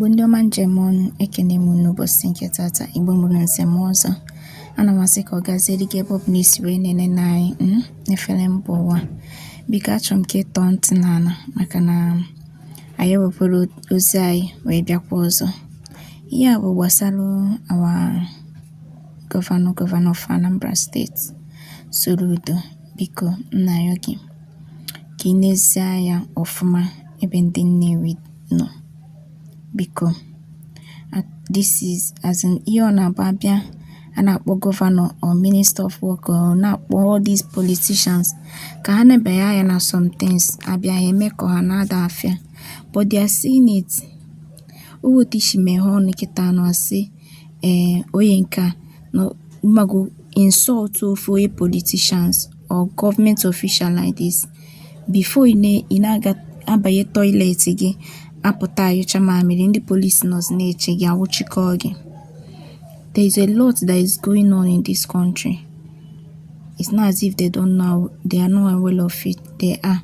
Igbo ndị ọma njem ọnụ, ekene m unu n'ụbọchị nke tata. Igbo mụrụ nze m ọzọ. Ana m asị ka ọ gaziere gị ebe ọ bụla isi wee na-enene anyị n'efere mba ụwa. Biko achọrọ m ka ị tọọ ntị n'ala maka na anyị ewekwara ozi anyị wee bịakwa ọzọ. Ihe a bụ gbasara our governor of Anambra State, Soludo. Biko m na-arịọ gị ka ị nezie anya ọfụma ebe ndị Nnewi nọ. Biko, this is as in ihe ọ na-abụ abịa a na-akpọ governor or minister of work or na-akpọ all these politicians ka ha nebanye anya na some things abịa ha eme ka ha na-ada afịa, but they are seeing it. Otu isi meghee ọnụ kịta anụ asị ee onye nke a no mago insult ofu onye politicians or government official like this before ị na-aga abanye toilet gị apụta anyụcha mamịrị, ndị polisi nọzi na-eche gị awụchikọọ gị. There is a lot that is going on in this country. It's not as if they don't know, they are not aware of it. They are.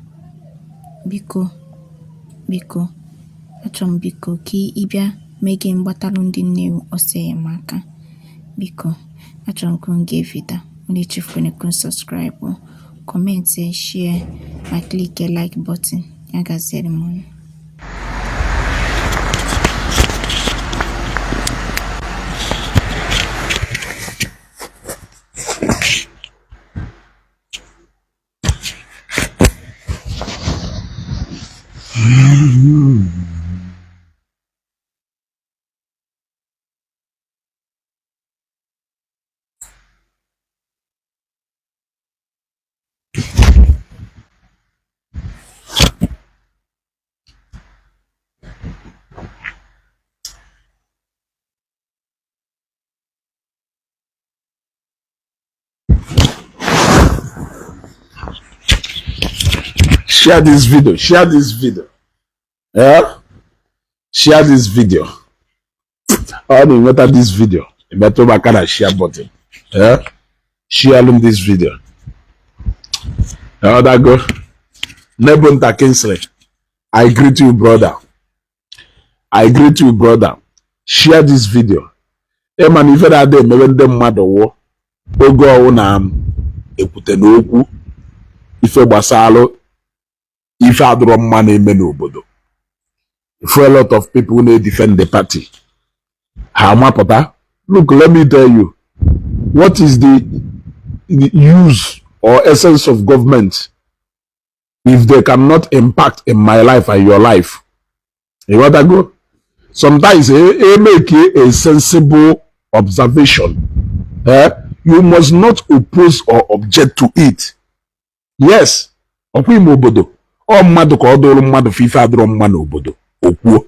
Biko, biko, achọrọ m biko ka ị bịa mee gị mgbatalụ ndị Nnewi ọsọ enyemaka. Biko, achọrọ m ka unu gee video a. Unu echefukwana ka unu subscribe, comment, share ma click like button. Ya gaziere m unu. Share this video, share this video, yeah, share this video. Ọ na-enweta this video, emetụ m aka na share button. Yeah, share m this video. Ọdago Nebunta Kingsley, I greet you, brother. I greet you, brother. Share this video. Ịma na ife na-ada emewe ndị mmadụ wụ oge ọwụ na ekwute n'okwu ife gbasalụ ife adịrọ mma na-eme n'obodo. For a lot of people na-defend the party, ha amapụta. Look, let me tell you what is the use or essence of government if they cannot impact in my life and your life. You want to go? Sometimes make a sensible observation, eh? You must not oppose or object to it. Yes, ọkwa ime obodo ọ mmadụ ka ọ dụrụ mmadụ fife adịrọ mma n'obodo okwuo,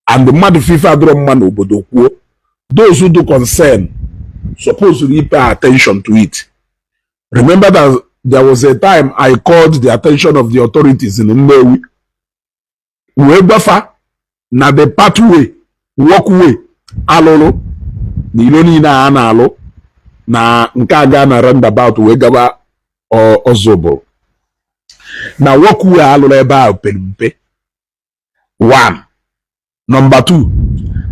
and mmadụ fife adịrọ mma n'obodo kwuo, those who do concern suppose to pay attention to it. Remember that there was a time I called the attention of the authorities in Nnewi wee gbafa na the pathway, walkway alụlụ na ilo niile a na-alụ na nke a gaa na roundabout wee gaba Ọzọbụrụ, na walkway alụrụ ebe ahụ pere mpe. One, number two,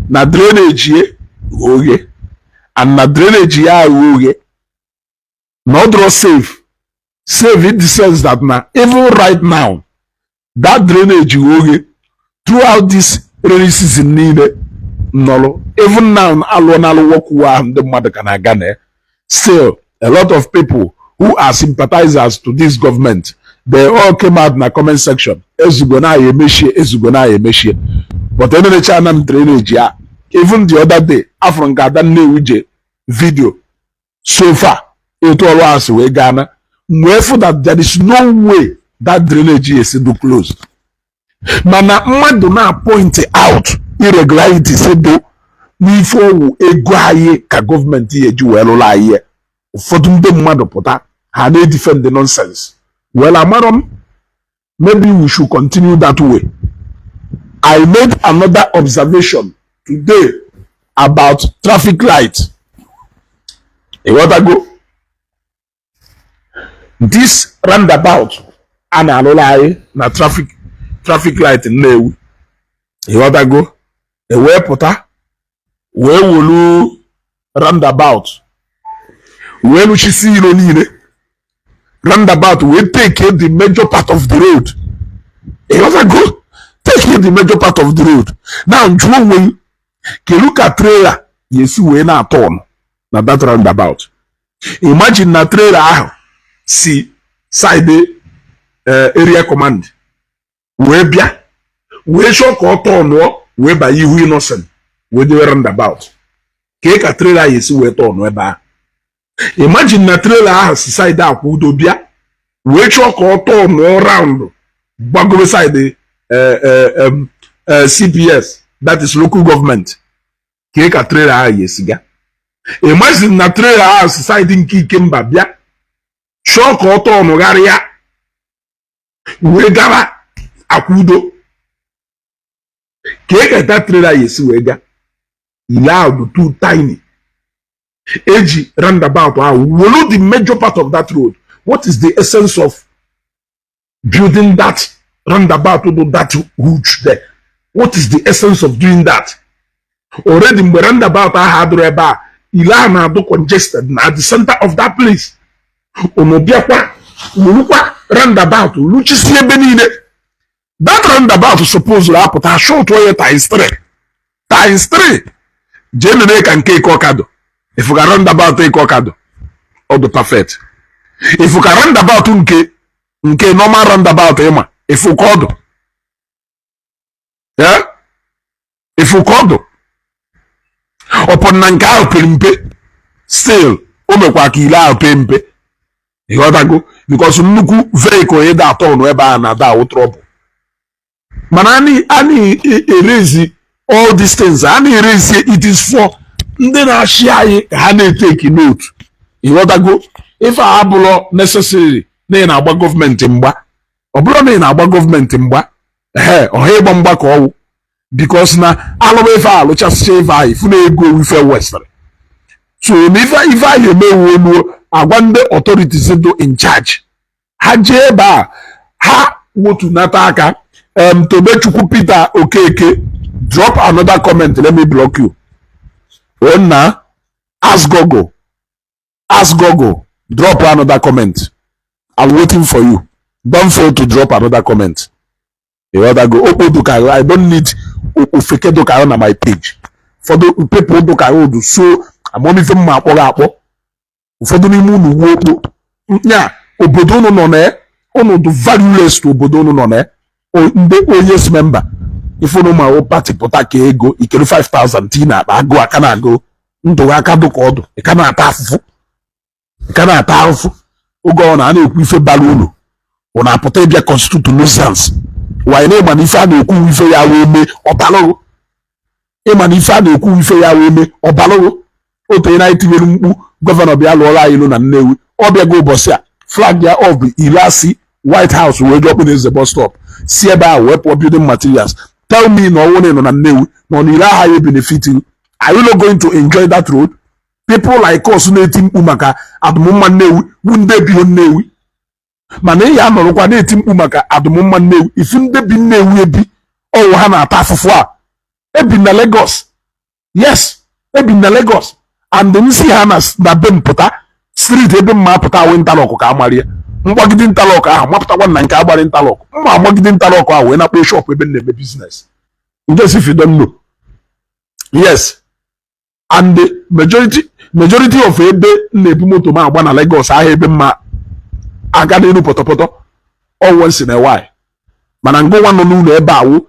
na drainage ye oghe, and na drainage ya ahụ oghe na ọ dịrọ safe in the sense that na even right now that drainage oghe throughout this rainy season niile nọrọ, even now alụọ na alụ walkway ahụ ndị mmadụ ka na-aga na ya. Still a lot of people who are sympathizers to this government, they all came out na comment section, ezugo na ya emechie, ezugo na ya emechie. But enenecha na m drainage ya, even the other day afụrụ nke Ada Nnewi je video so far etu ọrụ ahụ si wee gaa na wee fụ that there is no way that drainage esi do closed. Mana mmadụ na point out irregularities do n'ife ọwụ ego anyị ka gọọmenti ya eji wee lụrụ anyị ya. Ụfọdụ ndị mmadụ pụta ha na-edefend the nonsense. Well, amarọ m, maybe we should continue that way. I made another observation today about traffic light. Ịghọtago? This roundabout a na-alụrụ anyị na traffic light Nnewi, ịghọtago? Ewee pụta wee wolu roundabout wee lụchisi ilo niile, roundabout wee take the major part of the road. Ịghọtago? Take the major part of the road. Now jụọ onwe gị, kedu ka trailer ga-esi wee na-atọ ọnụ na that roundabout? Imagine na trailer ahụ si side area command wee bịa, wee chọọ ka ọ tọọnụọ wee banye ihu Innocent wee dewe roundabout. Kee ka trailer ahụ esi wee tọọnụ ebe ahụ? Imagine na trailer ahụ si side akwa udo bịa, wee chọọ ka ọ tọọnụọ round gbagobe side CPS, that is local government. Kee ka trailer ahụ esi ga? Imagine na trailer ahụ si side nke Ikemba bịa, chọọ ka ọ tọọnụgharịa wee gara akwa udo. Kee ka that trailer ya esi wee ga? Ile ahụ dị too tiny. Eji roundabout ahụ wolu the major part of that road. What is the essence of building that roundabout do that huge there? What is the essence of doing that? Already mgbe roundabout ahụ adụrụ ebe a, ile ahụ na-adụ congested na the center of that place. Unu bịakwa wurukwa roundabout luchisi ebe niile. That roundabout suppose apụta short ya times 3, times 3. Jee nene ka nke Eke Ọkadụ. Ifuka roundabout Eke Ọkadụ, ọ dị perfect. Ifuka roundabout nke normal roundabout ịma, ifuka ọdụ ya, ifuka ọdụ ọpọ na nke ahụ pere mpe. Still o mekwa ka ile ahụ pee mpe, ịghọtago? Because nnukwu vehicle ịda atọ nụ ebe a na-ada awụ trouble. Mana a na-erezi all these things, a na-erezi. It is for ndị na-achị anyị ka ha na-eteki note, ịghọtago? Ife a abụrọ necessary na ị na-agba gọọmenti mgba. Ọ bụrụ na ị na-agba gọọmenti mgba, ehe, ọha ịgba mgba ka ọwụ, because na alụba ife a, alụchasịcha ife ahụ, ifu na ego ife westịrị. So na ife ahụ emewu oluo, agwa ndị authorities do in charge, ha jee ebe a, ha wotunata aka. Tobechukwu Peter Okeke, drop another comment, let me block you. Onna, ask Google, ask Google, drop another comment. I'm waiting for you. Don't fail to drop another comment. Ịghọtago? Okpo duka, I don't need ofeke duka na my page. Ụfọdụ people duka odu so amamife mma akpọghị akpọ. Ụfọdụ n'ime unu wuo okpo nya obodo unu nọ na unu dị valueless to obodo unu nọ na. Ndị oyes member ifunu ma wụ party pụta ka ego ikere 5000 tii na akpa agụ aka na-agụ ndụ aka dụ ka ọdụ. Ị ka na-ata afụfụ, ị ka na-ata ahụfụ. Oge ọ na a na-ekwu ife bara ulu, ọ na-apụta ịbịa constitute nuisance. Wanyị na ịma na ife a na-ekwu ife ya wee mee ọbalụrụ. Ịma na ife a na-ekwu ife ya wee mee ọbalụrụ. Otu onye na-etinyere mkpu governor bịa lụọrọ anyị ilu na Nnewi, ọ bịago ụbọchị a flag ya off ile asị White House wee jụọ na eze bus stop, si ebe ahụ wee pụọ building materials. Tell me, na ọnwụ na ị nọ na Nnewi na ọ na ile agha ya benefit you? Are you not going to enjoy that road? People like us na-eti mkpu maka adụmụmma Nnewi wu ndị ebighị Nnewi, mana ị ya anọrọkwa na-eti mkpu maka adụmụmma Nnewi, ifu ndị bi Nnewi ebi ọwụ ha na-ata afụfụ a. Ebi na Lagos, yes, ebi na Lagos, and nsi ha na be m pụta street ebe mma apụta awụ interlock ka amarie mgbagide interlock ahụ mapụtakwa na nke agbara interlock mma agbagide interlock ahụ wee nakpo shop ebe m na-eme business, in case if you don't know. Yes, and the majority of ebe m na-ebu moto m agba na Lagos ahụ, ebe mma aga n'elu pọtọpọtọ all once in a while. Mana ngụnwa nọ n'ụlọ ebe awụ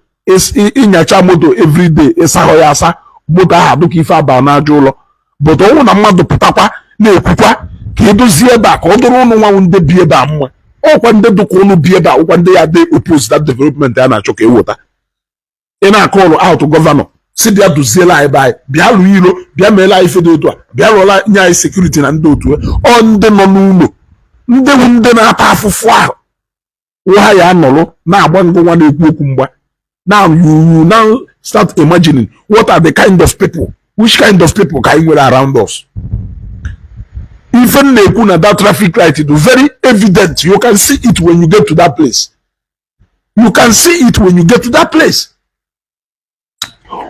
ịnyacha moto everyday, ịsahụ ya asa, moto ahụ adụka ife aba n'aja ụlọ. But ọnwụ na mmadụ pụtakwa na-ekwukwa ka edozie ebe a, ka ọ dụrụ ụnụ nwanwụ ndị bi ebe a mma. Ọkwa ndị dụka ụnụ bi ebe a, ụkwa ndị ya dị oppose that development a na-achọ ka eweta. Ị na-akọ ụlọ out governor si bịa doziela anyị ebe anyị, bịa lụọ ilo, bịa meela anyị ife dị otu a, bịa rụọla nye anyị security na ndị otu ọ. Ndị nọ n'ụlọ, ndị wu ndị na-ata afụfụ ahụ, wụ ha ya anọrọ na-agba ngụnwa na-ekwu okwu mgba. Now you now start imagining what are the kind of people, which kind of people ka anyị nwere around us. Ife m na-ekwu na that traffic light is very evident. You can see it when you get to that place. You can see it when you get to that place.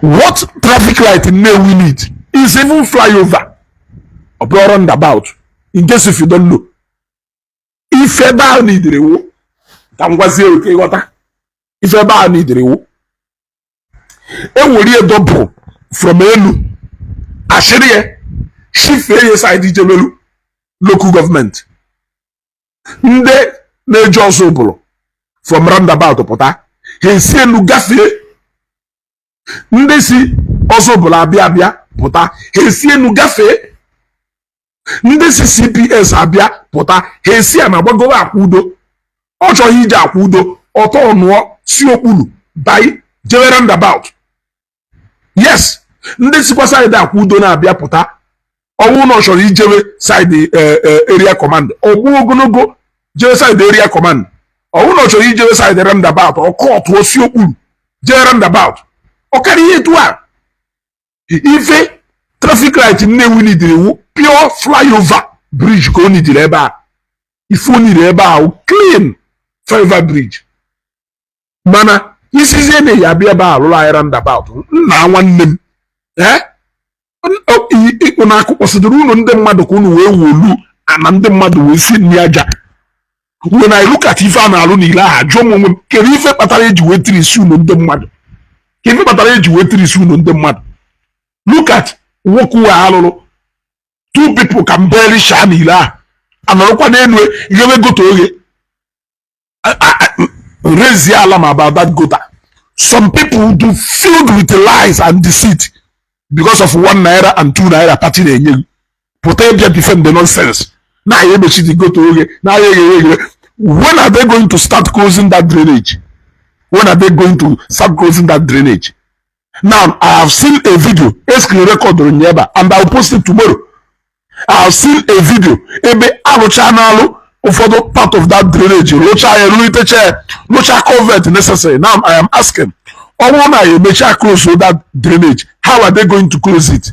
What traffic light Nnewi need is even flyover ọ bụrụ roundabout. In case if you don't know, ife ebe ahụ nidiri wụ ka m gwazie oke ịghọta ife ebe ahụ nidiri wụ ewere double from elu ashịrị ya shifee ya side ijebelu local government. Ndị na-eji ọzọ ụbụrụ from roundabout pụta, ha esi elu gafee. Ndị si ọzọ ụbụrụ abịa abịa pụta, ha esi elu gafee. Ndị si CPS abịa pụta, ha esi ya na gbagowe akwa udo. Ọ chọghị ije akwa udo, ọtọ nụọ si okpuru bai jewe roundabout. Yes, ndị sikwa side akwa udo na-abịa pụta, ọnwụ na ọ chọrọ ijewe side area command, ọgbuo ogologo jewe side area command. Ọnwụ na ọ chọrọ ijewe side roundabout, ọkọtụọ si okpuru jee roundabout. Ọ karịa ihe etu a. Ife traffic light Nnewi nidiri wu pure flyover bridge ka o nidiri ebe a. Ife o nidiri ebe a wụ clean flyover bridge. Mana isizie na ya abịa ebe a lụrụ anyị roundabout, nna nwanne m, ee, unu akụkpọsịdịrị unu ndị mmadụ ka unu wee wolu ana ndị mmadụ wee si nri aja. When I look at ife a na-alụ n'ile ahụ, jụọ m onwe m, kedu ife kpatara eji wee tirisi unu ndị mmadụ? Ka ife kpatara eji wee tirisi unu ndị mmadụ? Look at walkway alụrụ, two people can barely sha n'ile ahụ, anọrọkwa n'elu ghewe gutter oghe. Raise the alarm about that gutter. Some people do filled with lies and deceit because of ₦1 and ₦2 party na-enye gị, pụta ịbịa defend the nonsense na ya emechi the gutter oghe na ya eghere eghere. When are they going to start closing that drainage? When are they going to start closing that drainage? Now, I have seen a video e screen record ebe a, and I will post it tomorrow. I have seen a video ebe arụcha n'alụ ụfọdụ part of that drainage, rụchaa ya, rụlitecha ya, rụchaa culvert necessary. Now I am asking, ọ bụrụ na ya emechaa close that drainage, how are they going to close it?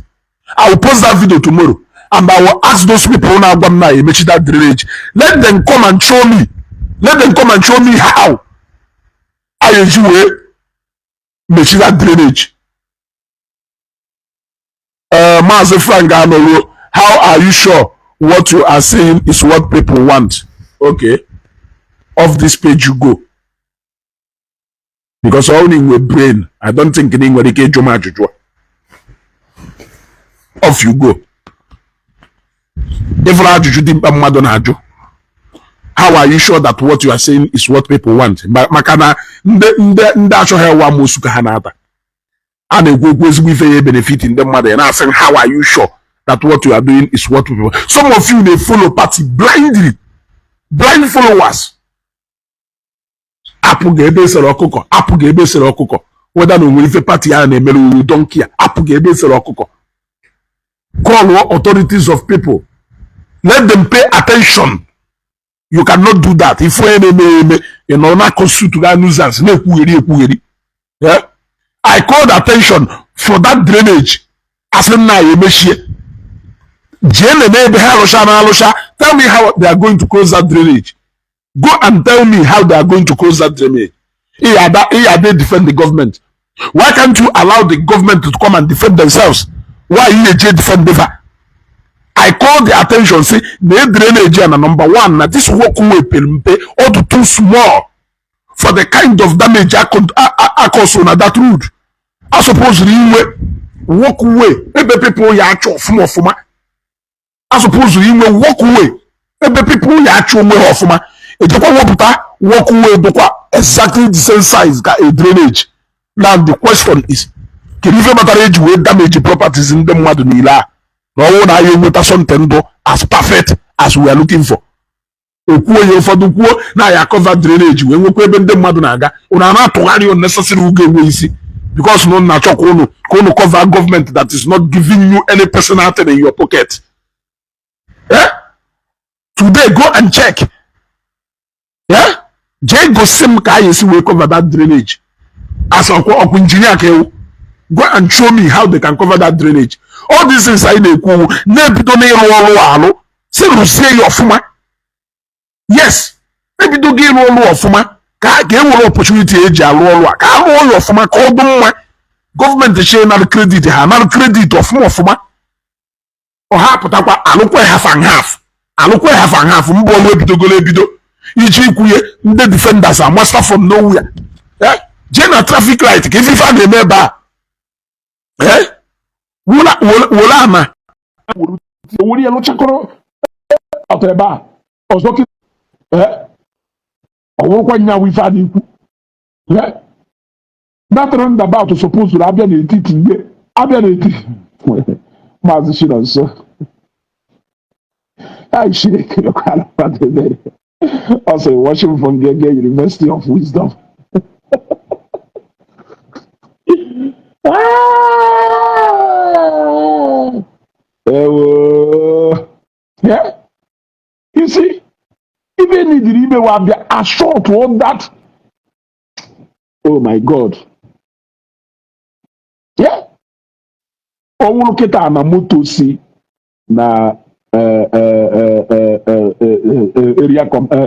I will post that video tomorrow and I will ask those people na-agwa m na ya emechi that drainage, let them come and show me. Let them come and show me how a eji wee mechi that drainage. Maazị Frank Anọruo, how are you sure what you are saying is what people want? Okay, off this page you go, because all nwe brain, I don't think na ị nwere ike ịjụ m ajụjụ a. Off you go. Ịfụrụ ajụjụ dị mkpa mmadụ na-ajụ, "How are you sure that what you are saying is what people want?" Maka na ndị achọghị ewa amosu ka ha na-ata. A na-ekwu okwu ezigbo ife ya benefit ndị mmadụ, ya na-asị, "How are you sure that what you are doing is what people?" Some of you na-follow party blindly, blind followers. Apụghị ebe esere ọkụkọ, apụghị ebe esere ọkụkọ, whether na onwere ife party ahụ na-emere uru, don't care. Apụghị ebe esere ọkụkọ. Call authorities of people, let them pay attention. You cannot do that. Ife onye na-eme eme, ị nọrọ na constitute ga nuisance na-ekwugheri ekwugheri. Yeah? I called attention for that drainage, asị nna ya emechie. Jee nene ebe ha arụcha na alụcha. Tell me how they are going to close that drainage. Go and tell me how they are going to close that drainage. Iya defend the government. Why can't you allow the government to come and defend themselves? Why you eje defend them? I call the attention, say na drainage na number one, na this walkway pere mpe, ọ dị too small for the kind of damage akọso na that road. A suppose inwe walkway ebe people ya achọ ọfụma ọfụma. A suppose inwe walkway ebe people ya achọ onwe ha ọfụma. Ejekwa wepụta walkway dịkwa exactly the same size ka a drainage. Now the question is, kedu ife kpatara eji wee damage properties ndị mmadụ niile a na ọnwụ na anyị enweta something ndụ as perfect as we are looking for? Okwuo ya, ụfọdụ kwuo na ya cover drainage wee nwekwa ebe ndị mmadụ na-aga. Unu a na-atụgharị unnecessary ugo enwe isi because na unu na-achọ ka unu cover government that is not giving you any personal thing in your pocket. Eh? Today, go and check. Yeah? Jee gosi m ka anyị esi wee cover that drainage. As ọkwa engineer ka ewu, go and show me how they can cover that drainage. All these things anyị na-ekwu na-ebido n'ịrụ ọrụ alụ si rụzie ya ọfụma. Yes, ebidogo ịrụ ọrụ ọfụma ka e nwere opportunity eji alụ ọrụ a, ka alụọ ya ọfụma, ka ọ dị mma. Gọọmenti chi nara credit, ha nara credit ọfụma ọfụma. Ọha pụtakwa alụkwa half and half, alụkwa half and half. Mbụ ọlụ ebidogolo ebido iji ikwunye ndị defenders a master from nowhere. Jee na traffic light ka ife a na-eme ebe a. Were ama were ya lụchakọrọ ọtọ ebe a ọzọ. Ọ bụrụkwa nyanwụ ife a na-ekwu, that roundabout suppose abịa n'etiti ihe abịa n'etiti. Maazị Chinonso, ai, Chineke mekwara mmadụ ebere. Ọ sịrị, "Watching from Gege University of Wisdom." Ah! Ewo. Yeah. You see, ife nidiri ime wa abịa ashort all that. Oh my God. Yeah. Ọ wụrụ kịta na moto si na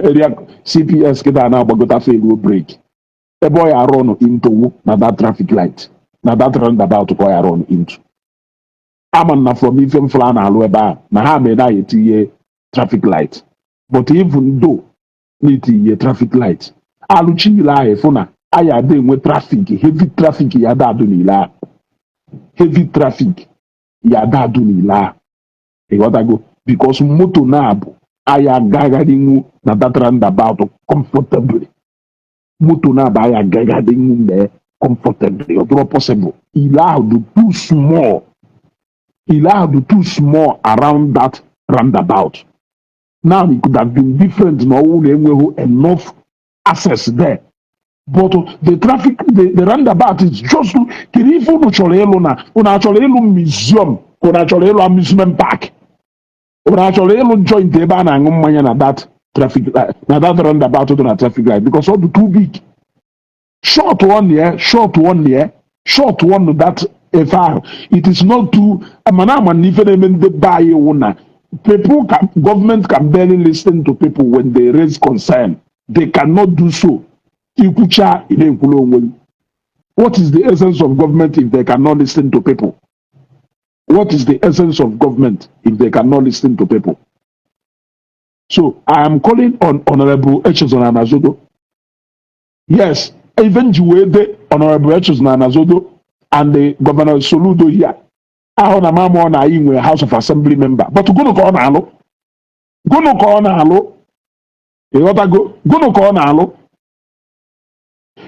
area CPS kịta na-agbagota feluo brake ebe ọ ya arụ ọnụ into na that traffic light, na that roundabout ka ọ ya arụ ọnụ into. Ama na from ife mfụla a na-alụ ebe a na ha mere na etinye traffic light, but even though na-etinye traffic light, alụchi ile ahụ, ịfụ na anyị ada enwe traffic, heavy traffic ya ada adụ n'ile ahụ, heavy traffic ya ada adụ n'ile ahụ. Ịghọtago? Because moto na-abụ anyị agagharịnwu na that roundabout comfortably. Moto na-abụ anyị agagharịnwu mee comfortably, ọ dụrọ possible. Ile ahụ dị too small, ile ahụ dị too small around that roundabout. Now, it could have been different na ọwụ na enweghị enough access there, but the traffic, the roundabout is just, kedu ife unu chọrọ ịlụ? Na unu achọrọ ịlụ museum, ka unu achọrọ ịlụ amusement park, unu achọrọ ịlụ joint ebe a na-aṅụ mmanya na that traffic light, na that roundabout dị na traffic light? Because ọ dị too big. Short one here, short one here, short one that efe ahụ. It is not too, mana ama na ife na-eme ndị be anyị wụ na people can, government can barely listen to people when they raise concern. They cannot do so. Ikwucha, ị na-ekwulu onwe gị. What is the essence of government if they cannot listen to people? What is the essence of government if they cannot listen to people? So I am calling on Honorable Echezona Anazodo. Yes, even ji wee de Honorable Echezona Anazodo and the Governor Soludo here. Ahụ na mama ọ na anyị nwere House of Assembly member, but gụnụ ka ọ na-alụ? Gụnụ ka ọ na-alụ? Ịghọtago? Gụnụ ka ọ na-alụ?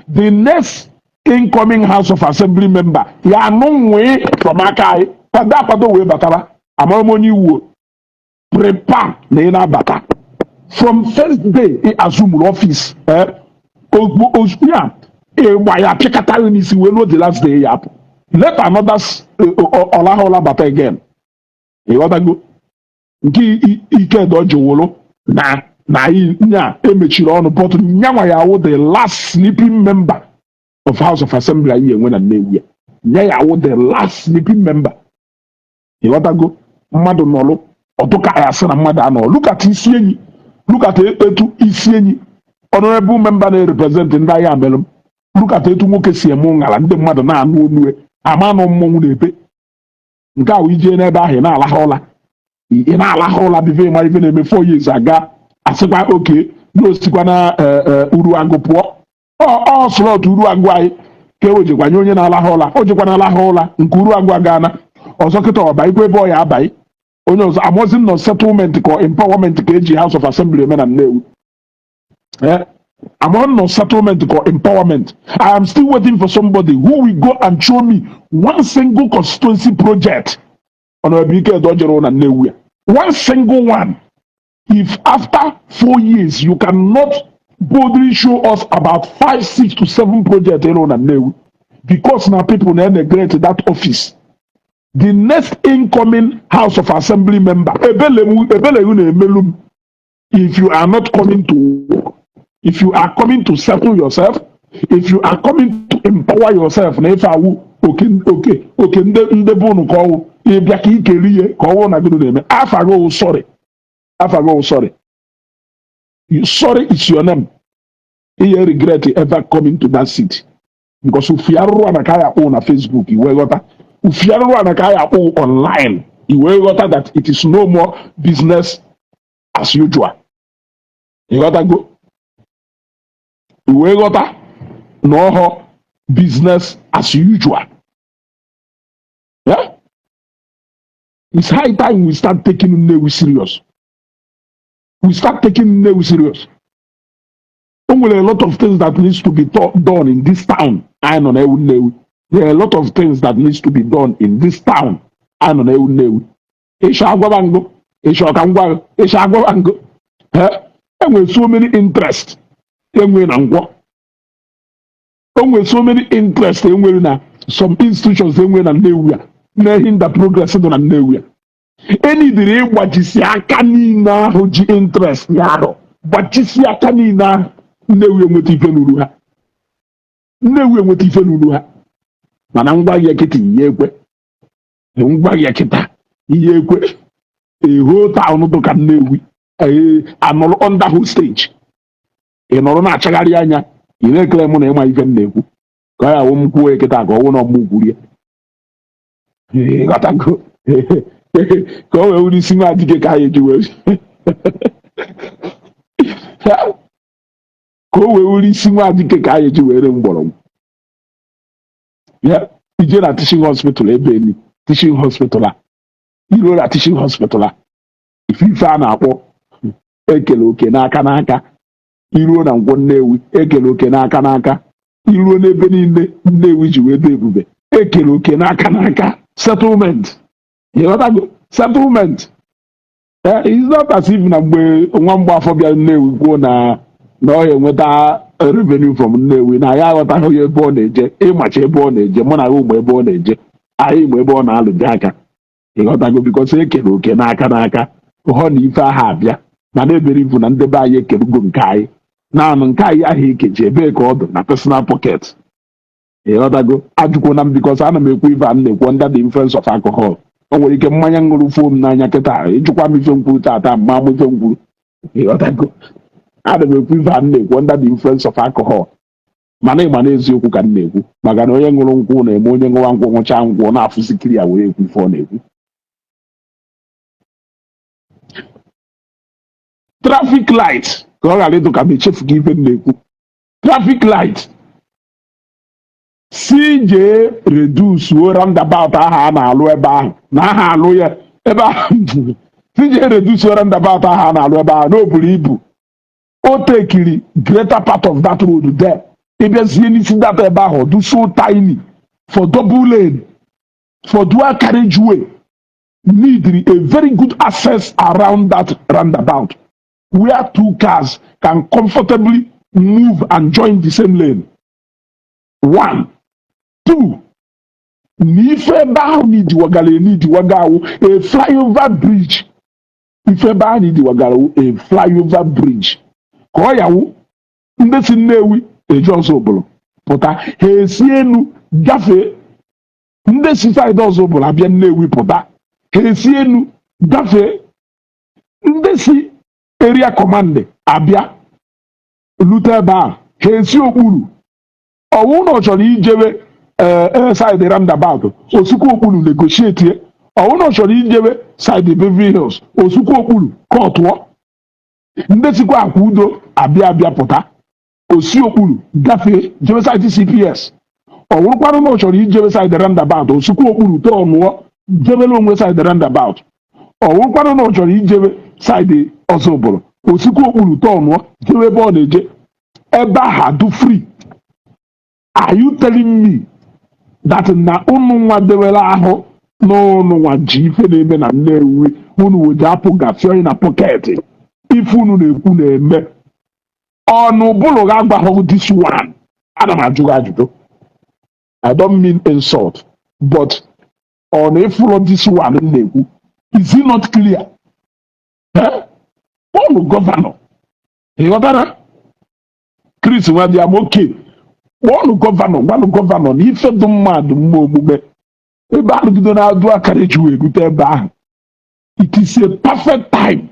The next incoming House of Assembly member ya anụ nwee from aka anyị. Kwado akwado wee batara. Amara m onye iwu, prepare na ị na-abata. From first day ị assume office, ya ịgba ya pịakọta gị n'isi wee ruo the last day ya apụ. Let another ọlahụla bata again. Ịghọtago? Nke ike dọjiwụrụ na anyị nya emechiri ọnụ, but nyanwa ya awụ the last sleeping member of House of Assembly anyị enwe na Nnewi. Ya nya ya awụ the last sleeping member. Ịghọtago? Mmadụ nọlụ ọtụka ya sị na mmadụ anọ. Look at isi enyi, look at etu isi enyi honorable member na-represent ndị agha amelụ. Look at etu nwoke si eme ụṅara, ndị mmadụ na-anụ onue ama anụ mmọnwụ na-ebe. Nke a wụ ijee n'ebe ahụ, ị na-alahụ ụla, ị na-alahụ ụla bife ịma ife na-eme. 4 years aga, asịkwa oke na osikwa na uru agụ pụọ. Ọ slot uru agụ anyị ka e wejekwa nye onye na-alahụ ụla. O jekwa na-alahụ ụla nke uru agụ agana ọzọ kịta ọba ikwe ebe ọ ya abaghị onye ọzọ. Amaozi nọ settlement ka empowerment ka eji House of Assembly eme na Nnewi. I'm on no settlement or empowerment. I am still waiting for somebody who will go and show me one single constituency project Honorable Ike Dojero na Nnewi. One single one. If after 4 years you cannot boldly show us about five, six to seven projects in Nnewi, because now people now neglect that office. The next incoming House of Assembly member, Ebele Ebele, if you are not coming to work, if you are coming to settle yourself, if you are coming to empower yourself, na ife awụ oke oke oke ndị ndị bụ unu ka ọwụ ịbịa ka ikeri ihe ka ọwụ na gịnị na-eme afa gị wụ sorry, afa gị wụ sorry. Sorry is your name. Ihe regret ever coming to that seat. Because ufi arụrụ ana ka a akpọ na Facebook, iwee ghọta ufi arụrụ ana ka a akpọ online, iwee ghọta that it is no more business as usual. Ịghọtago? Iwee ghọta na ọhọ business as usual. Yeah? It's high time we start taking Nnewi serious. We start taking Nnewi serious. O nwere a lot of things that needs to be done in this town. Anyị nọ na-ewu Nnewi. There are a lot of things that needs to be done in this town. Anyị nọ na-ewu Nnewi. Ịchọ agwaba ngụ, ịchọ ka m gwa gị, ịchọ agwaba ngụ. Eh? Enwere so many interest enwe na Nkwọ. O nwere so many interest enwere na some institutions enwere na Nnewi a na-ehinder progress dị na Nnewi a. Enidiri ịgbajisi aka niile ahụ ji interest ya ahụ, gbajisi aka niile ahụ. Nnewi enweta ife n'uru ha, Nnewi enweta ife n'uru ha. Mana ngwa gị kịta, ihe ekwe ngwa gị kịta, ihe ekwe eho town dị ka Nnewi, ee, anọrọ under hostage. Ị nọrọ na-achagharị anya, ị na-ekele mụ na ịma ife m na-ekwu ka ọ ya wụ m kwuo kịta ka ọ wụ na ọmụ kwurie. Ịghọtago? Ka o wee wuru isi nwa dike ka anyị eji wee ka o wee wuru isi nwa dike ka anyị eji were mgbọrọgwụ ya. Ije na teaching hospital, ebe eni teaching hospital a, iruo na teaching hospital a, ife ife a na-akpọ ekele oke n'aka n'aka. Iruo na Nkwọ Nnewi, ekele oke n'aka n'aka. Iruo n'ebe niile Nnewi ji wee dị ebube, ekele oke n'aka n'aka. Settlement, ịghọtago? Settlement. Eh, it's not as if na mgbe nwa mgbafọ bịara Nnewi kwuo na ọ enweta revenue from Nnewi na ya aghọtaghị ya ebe ọ na-eje. Ịmacha ebe ọ na-eje, mụ na ya ụmụ ebe ọ na-eje, anyị ma ebe ọ na-alụje aka. Ịghọtago? Because ekere oke n'aka n'aka, hụ na ife ahụ abịa na na-ebere ibu na ndebe anyị ekerugo nke anyị naanụ nke anyị ahụ ekeji ebee ka ọ dị na personal pocket. Ịghọtago? Ajụkwana m, because ana m ekwu ife a m na-ekwu under the influence of alcohol. O nwere ike mmanya ṅụrụ fuo m n'anya kịta. Ịjụkwa m ife m kwuru tata, mma m ife m kwuru. Ịghọtago? Ana m ekwu ife a m na-ekwu under the influence of alcohol, mana ịma na eziokwu ka m na-ekwu, maka na onye ṅụrụ nkwụ na-eme onye ṅụwa nkwụ, ṅụchaa nkwụ, ọ na-afụzikiri ya wee ekwu ife ọ na-ekwu. Traffic light, ka ọ ghara ịdụ ka m echefu gị ife m na-ekwu. Traffic light si jee reduce roundabout ahụ a na-alụ ebe ahụ na aha alụ ya ebe ahụ. Si jee reduce roundabout ahụ a na-alụ ebe ahụ na o buru ibu. O tekiri greater part of that road there. Ịbịazie n'isi data ebe ahụ, dị so tiny for double lane, for dual carriageway. Need a very good access around that roundabout where two cars can comfortably move and join the same lane. One, two, na ife ebe ahụ n'idiwagara enidiwaga awụ a flyover bridge. Ife ebe ahụ n'idiwagara awụ a flyover bridge, ka ọ yawu ndị si Nnewi eje Ọzụbụlụ pụta, ha esi enu gafee. Ndị si side Ọzụbụlụ abịa Nnewi pụta, ha esi enu gafee. Ndị si Area Command abịa lute ebe a, ha esi okpuru. Ọwụ na ọ chọrọ ijebe ee side roundabout, osikwa okpuru negotiate. Ọwụ na ọ chọrọ ijebe side Beverly Hills, osikwa okpuru kọtụọ. Ndị sikwa Akwa Udo abịa pụta, osi okpuru gafee jebe side CPS. Ọ wụrụkwanụ na ọ chọrọ ijebe side roundabout, osikwa okpuru tọnụọ jebere onwe side roundabout. Ọ wụrụkwanụ na ọ chọrọ ijebe side Ọzụbụlụ, osikwa okpuru tọnụọ jebe ebe ọ na-eje. Ebe ahụ adụ free. Are you telling me that na unu nwa dewere ahụ na unu nwa ji ife na-eme na Nnewi, unu weje apụ gafee na pocket? Ife unu na-ekwu na-eme ọnụ bụlụ ga agbaghị this one. Ana m ajụ gị ajụjụ. I don't mean insult, but ọ na ịfụlọ this one m na-ekwu, is it not clear? Eh? Ụnụ governor, ịghọtara? Chris Nwadiamoke, kpọọnụ governor, gwanụ governor na ife dị mmadụ mma omume ebe alụgido na-adụ akara eji wee rute ebe ahụ. It is a perfect time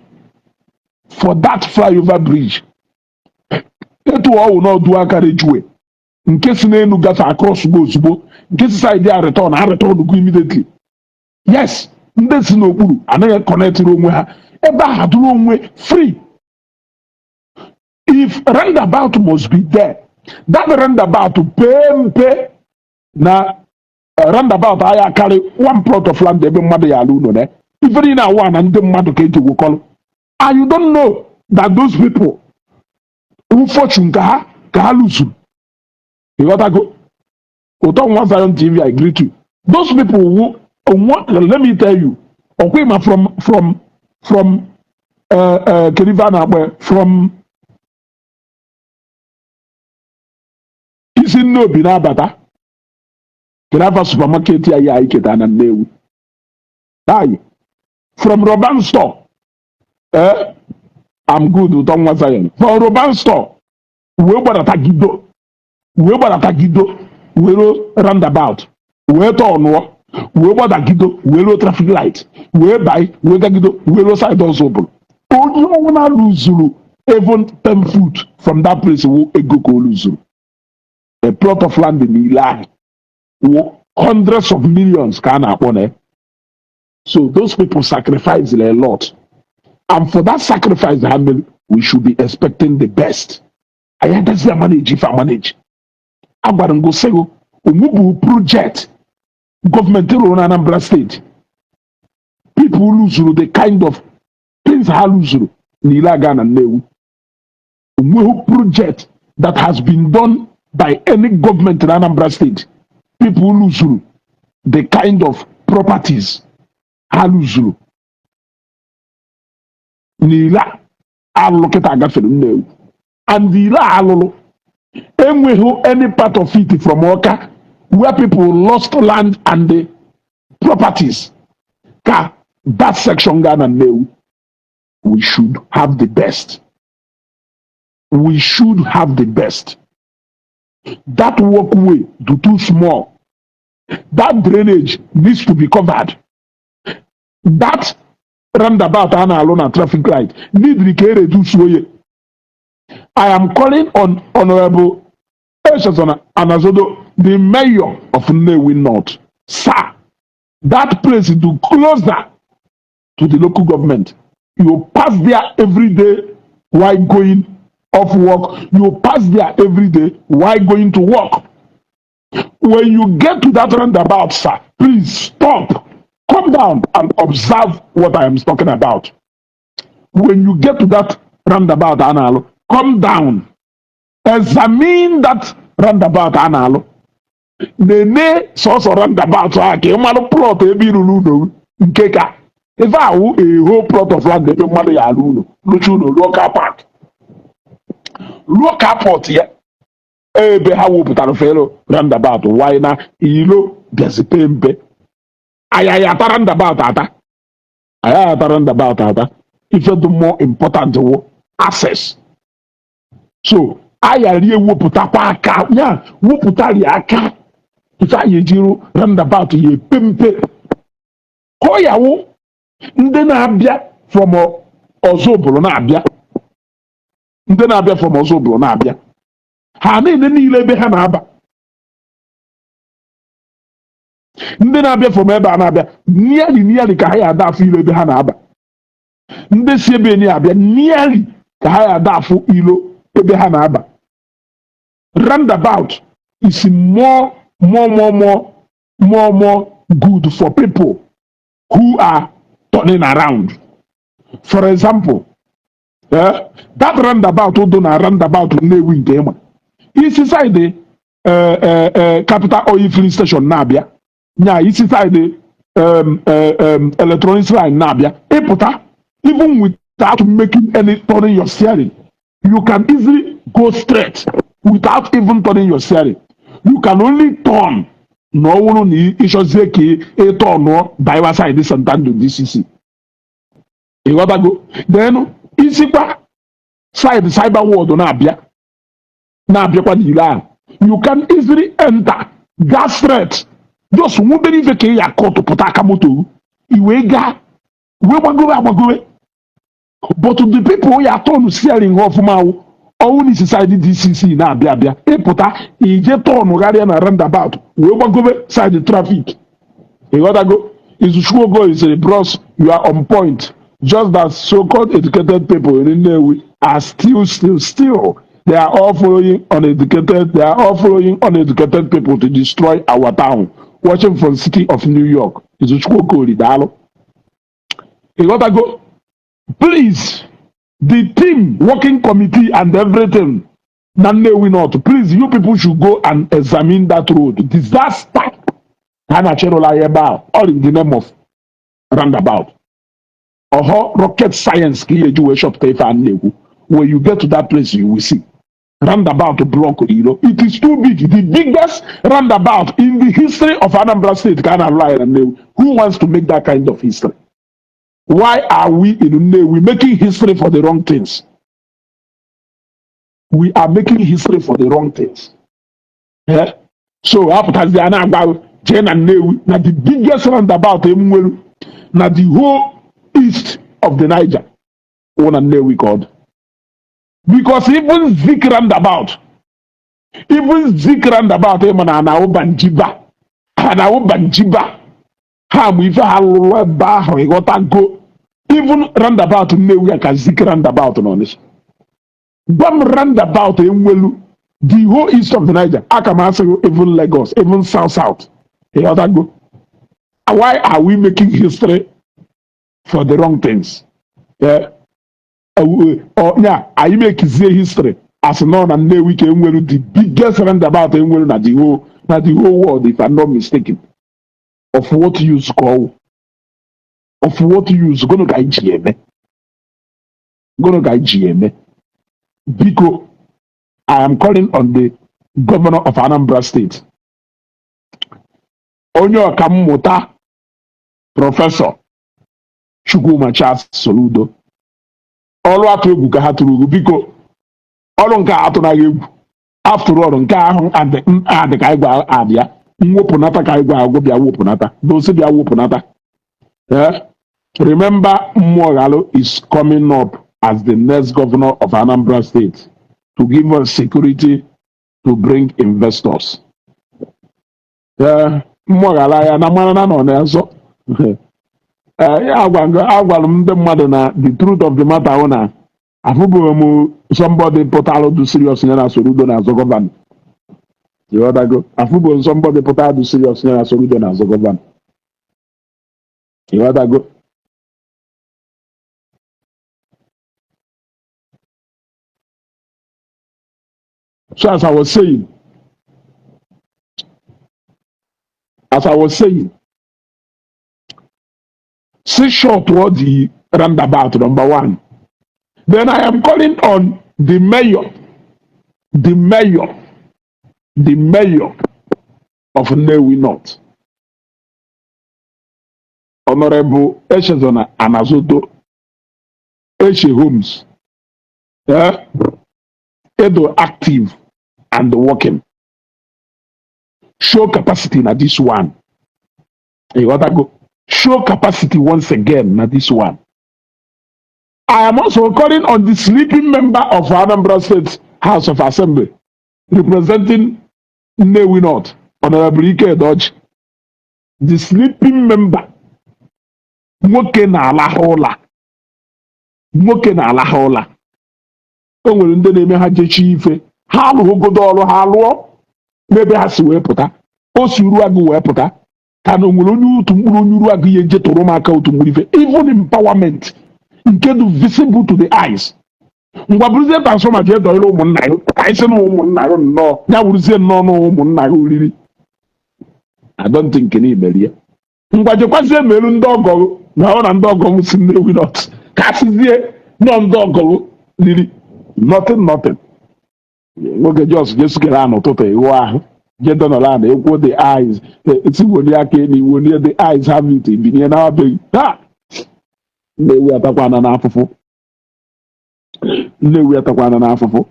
for that flyover bridge. Etu ọwụ na ọdụ akara ejiwe Nke si n'elu gafe across go ozugbo, nke si side a return a return go immediately. Yes, ndị si n'okpuru anaghị connectịrị onwe ha ebe ahụ, dụrụ onwe free. If roundabout must be there, that roundabout pee mpe na roundabout agha akarị one plot of land ebe mmadụ ya ala ụlọ na ife niile awụ na ndị mmadụ ka eji wekọrọ. And you don't know that those people who fortune ka ha luzuru. Ịghọtago? Ụtọ Nwa Zion TV, I greet you. Those people who onwe, let me tell you, ọkwa ịma from kedu ife a na-akpọ ya? From isi Nnobi na-abata, kedu afa supermarket ya anyị keta na Nnewi anyị, from Roban store, eh, I'm good, Ụtọ Nwa Zion. From Roban store wee gbadata gido, wee gbadata gido, wee ruo roundabout, wee tọọnụọ, wee gbadagido, wee ruo traffic light, wee bai, wee gagido, wee ruo side ọzọ. Bụrụ onye ọbụla lụzuru even 10 foot from that place wụ ego ka o lụzuru. A plot of land niile ahụ wụ hundreds of millions ka a na-akpọ na ya. So those people sacrifice a lot, and for that sacrifice ha mere, we should be expecting the best. Anyị agaghị amanage ife amanage. Agwara m gị sịgụ onwebụ project gọọmenti rụrụ na Anambra Steeti people luzuru the kind of things ha luzuru n'ile aga na Nnewi. Onweghị project that has been done by any government in Anambra State people luzuru the kind of properties ha luzuru n'ile alụlụ kịta agafere Nnewi. And ile alụlụ enweghị any part of it from Awka where people lost land and the properties ka that section gaa na Nnewi. We should have the best. We should have the best. That walkway do too small. That drainage needs to be covered. That roundabout a na-alụ na traffic light need ka e reduce oye. I am calling on Honorable Echezona Anazodo, the mayor of Nnewi North. Sir, that place is too closer to the local government. You pass there every day while going off work. You pass there every day while going to work. When you get to that roundabout, sir, please stop. Come down and observe what I am talking about. When you get to that roundabout, Analo, come down. Examine that roundabout, Analo. Nene sọsọ roundabout a ka ị malụ plot ebe ịrụrụ ụlọ nke ka ife ahụ, a whole plot of land ebe mmadụ ya alụ ụlọ, lụcha ụlọ, ruo car park, ruo carport ya ebe ha wepụtara felo roundabout. Why na ilo bịazi pee mpe? Ayaya ata roundabout ata, ayaya ata roundabout ata. Ife dị more important wụ access. So ayari ewepụtakwa aka ya, wepụtari aka ife anyị ejiru roundabout ya epe mpe ka ọ yawụ ndị na-abịa from Ọzụbụlụ na-abịa, ndị na-abịa from Ọzụbụlụ na-abịa, ha niile niile ebe ha na-aba, ndị na-abịa from ebe a na-abịa nearly nearly ka ha ya ada afụ ilo ebe ha na-aba, ndị si ebe ni abịa nearly ka ha ya ada afụ ilo ebe ha na-aba. Roundabout is more more more more more more good for people who are turning around. For example, that roundabout dị na roundabout Nnewi nke ịma isi side Capital Oil filling station na-abịa, nya isi side electronics line na-abịa, ịpụta, even without making any turning your steering, you can easily go straight without even turning your steering. You can only turn na ọ bụrụ na ịchọzie ka ị tọnụọ baiwa side St. Andrew DCC. Ịghọtago? Then isikwa side Cyber World na-abịa, na-abịakwa n'ile ahụ, you can easily enter gas straight, just nwubere ife ka ị ya akọtụpụta aka moto i wee gaa wee gbagowe agbagowe. But the people ya turn steering ha ọfụma awụ Ọnwụ n'isi side DCC na-abịa abịa, ịpụta ije tọnụgharịa na roundabout wee gbagobe side traffic. Ịghọtago? Izuchukwu Okoye sịrị, "Bros, you are on point. Just that so-called educated people in Nnewi are still still still they are all following uneducated, they are all following uneducated people to destroy our town. Watching from city of New York." Izuchukwu Okoye, daalụ. Ịghọtago? Please, the team working committee and everything na Nnewi North, please, you people should go and examine that road. Disaster ha na-achịrụla ya ebe ahụ, all in the name of roundabout. Ọhọ rocket science ka ihe eji wee chọpụta ife a na-ekwu. When you get to that place, you will see roundabout block iro. It is too big. The biggest roundabout in the history of Anambra State ka a na-alụ anyị na Nnewi. Who wants to make that kind of history? Why are we in Nnewi making history for the wrong things? We are making history for the wrong things. Yeah? So apụtazi a na-agwa jee na Nnewi na the biggest roundabout enwelu na the whole east of the Niger wụ na Nnewi ka ọ dị, because even Zik roundabout, even Zik roundabout, ịma na ana Banjiba, ana Banjiba ha mụ ife ha lụrụ ebe ahụ. Ịghọtago? Even roundabout Nnewi a ka Zik roundabout n'Ọnịsha. Gwa m roundabout enwelu the whole east of the Niger, aka m asị gị even Lagos, even South South. Ịghọtago? Why are we making history for the wrong things? Yeah. Nya anyị mekizie history as nọ na Nnewi ka enwelu the biggest roundabout enwelu na the whole world, if I'm not mistaken. Of what use ka ọwụ? Of what use? Gụnụ ka anyị ji eme? Gụnụ ka anyị ji eme? Biko, I am calling on the governor of Anambra State, onye ọka mmụta Professor Chukwuma Charles Soludo. Ọrụ atụ egwu ka ha tụrụ ugwu. Biko, ọrụ nke a atụnaghị egwu. After all, nke ahụ adị ka anyị gwa abịa mwepụnata, ka anyị gwa agwụ bịa wepụnata dosi, bịa wepụnata. Eh? Remember, Moghalu is coming up as the next governor of Anambra State to give us security, to bring investors. Ee, Moghalu ya na mara na nọ na-azọ. Ee, agwara m ndị mmadụ na the truth of the matter hụ na afụbụghị m somebody pụtara dị serious ya na Soludo na-azọ governor. Ịghọtago? Afụbụghị m somebody pụtara dị serious ya na Soludo na-azọ governor. Ịghọtago? So as I was saying, see short toward the roundabout, number one. Then I am calling on the mayor, the mayor, the mayor of Nnewi North, Honorable Echezona Anazodo, Eche Homes, eh, Edo active and working. Show capacity na this one. Ịghọtago? Show capacity once again na this one. I am also calling on the sleeping member of Anambra State House of Assembly representing Nnewi North, Honorable Ike Edoji. The sleeping member, nwoke na-alahụ ụla, nwoke na-alahụ ụla. O nwere ndị na-eme ha jechi ife, ha alụghịgodo ọrụ ha lụọ n'ebe ha si wee pụta. O si uru agụ wee pụta ka na o nwere onye otu mkpụrụ onye uru agụ ihe nje tụrụ m aka otu mkpụrụ ife, even empowerment nke dị visible to the eyes. Ngwa, bụrụzie transformer jee dọnyere ụmụnna ya, ka anyị sị na ụmụnna ya nnọọ ya wụrụzie nnọọ na ụmụnna ya oriri. I don't think na imerie. Ngwa, jekwazie meru ndị ọgọ na ọ na ndị ọgọ m si Nnewi North, ka a sịzie nọ ndị ọgọ riri. Nothing, nothing. Nwoke jos jesukere a n'ụtụtụ ịghụ ahụ jee dọnọrọ a na ekwu the eyes esi wolie aka elu iwolie, the eyes have it, binye na abeghị ha. Nnewi atakwana n'afụfụ, Nnewi atakwana n'afụfụ,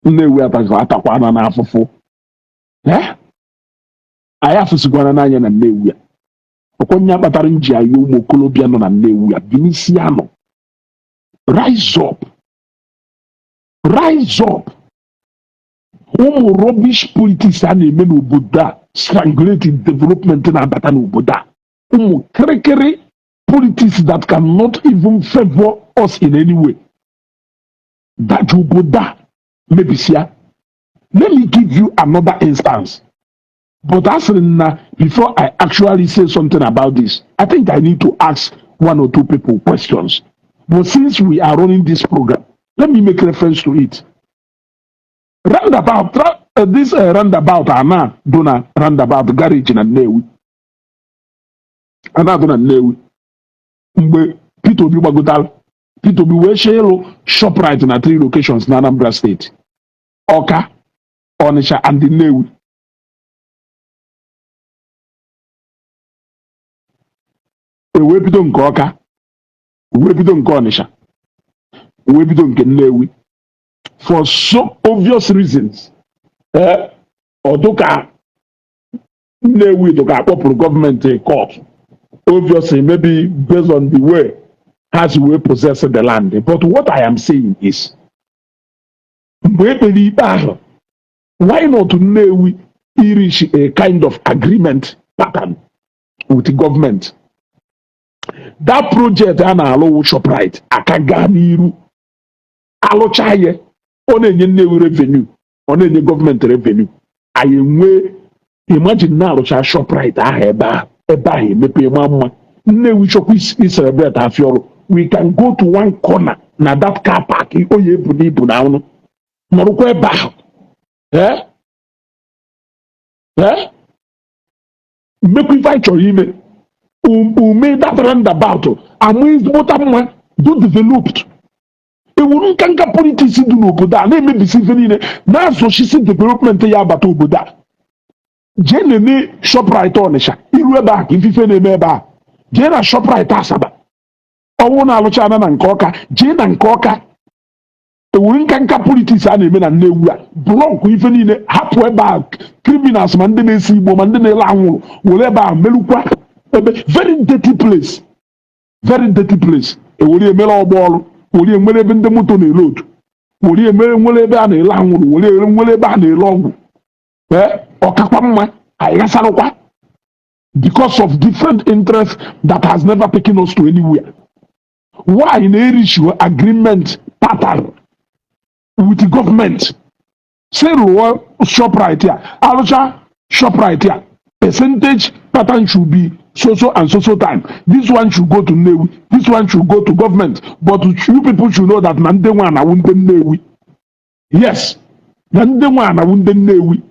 Nnewi atakwana n'afụfụ. Eh? Anyị afụsikwana n'anya na Nnewi a. Ọkwa kpatara m ji ayọ ụmụ okorobịa nọ na Nnewi a, binisianụ, rise up. Rise up. Ụmụ rubbish politics a na-eme n'obodo a strangulate development na-abata n'obodo a. Ụmụ kirikiri politics that cannot even favor us in any way. That obodo a mebisia. Let me give you another instance. But as na before I actually say something about this, I think I need to ask one or two people questions. But since we are running this program, let me make reference to it. Roundabout, this roundabout, ana do na roundabout garage na Nnewi. Ana do na Nnewi. Mgbe Peter Obi gbagotara, Peter Obi wee chọọ ịlụ Shoprite na three locations na Anambra State. Ọka, Onitsha and Nnewi. E wee bido nke Ọka, wee bido nke Onitsha, wee bido nke Nnewi. For so obvious reasons, ọ dụka Nnewi dụka akpọpụrụ gọọmenti court. Obviously, maybe based on the way ha si wee possess the land. But what I am saying is, mgbe e kpere ikpe ahụ, why not Nnewi reach a kind of agreement pattern with the government? That project a na-alụ Shoprite aka gaa n'iru, alụcha ya, ọ na-enye Nnewi revenue, ọ na-enye gọọmenti revenue. Anyị enwee, imagine na arụcha Shoprite ahụ ebe ahụ, ebe ahụ emepe ma mma. Nnewi chọkwa celebrate afịa ọrụ, we can go to one corner na that car park oye ebu n'ibu na ọnụ nọrụkwa ebe ahụ, mmekwa ife anyị chọrọ ime. Ume that roundabout ama ezigbota mma, do developed. Ewuru nka nka politics dị n'obodo a na-emebisi ife niile, na-azọchisi development ya abata obodo a. Jee nene Shoprite Ọnịsha, iru ebe a ka ifife na-eme ebe a. Jee na Shoprite Asaba, ọnwụ na-alụcha na nke Ọka, jee na nke Ọka. Ewuru nka nka politics a na-eme na Nnewi a block ife niile, hapụ ebe a criminals ma ndị na-esi igbo ma ndị na-ele anwụrụ were ebe a merukwa ebe very dirty place, very dirty place. Ewere emere ọgbọ ọrụ, were emere ebe ndị moto na-ele otu, were emere nwere ebe a na-ele anwụrụ, were nwere ebe a na-ele ọgwụ. Ee, ọkakwa mma anyị ghasarụkwa because of different interests that has never taken us to anywhere. Why na-reach agreement pattern with the government? Say rụọ Shoprite a, arụcha Shoprite a, percentage pattern should be so so and so so time. This one should go to Nnewi, this one should go to government, but you people should know that na ndị nwe anawu ndị Nnewi. Yes, na ndị nwe anawu ndị Nnewi.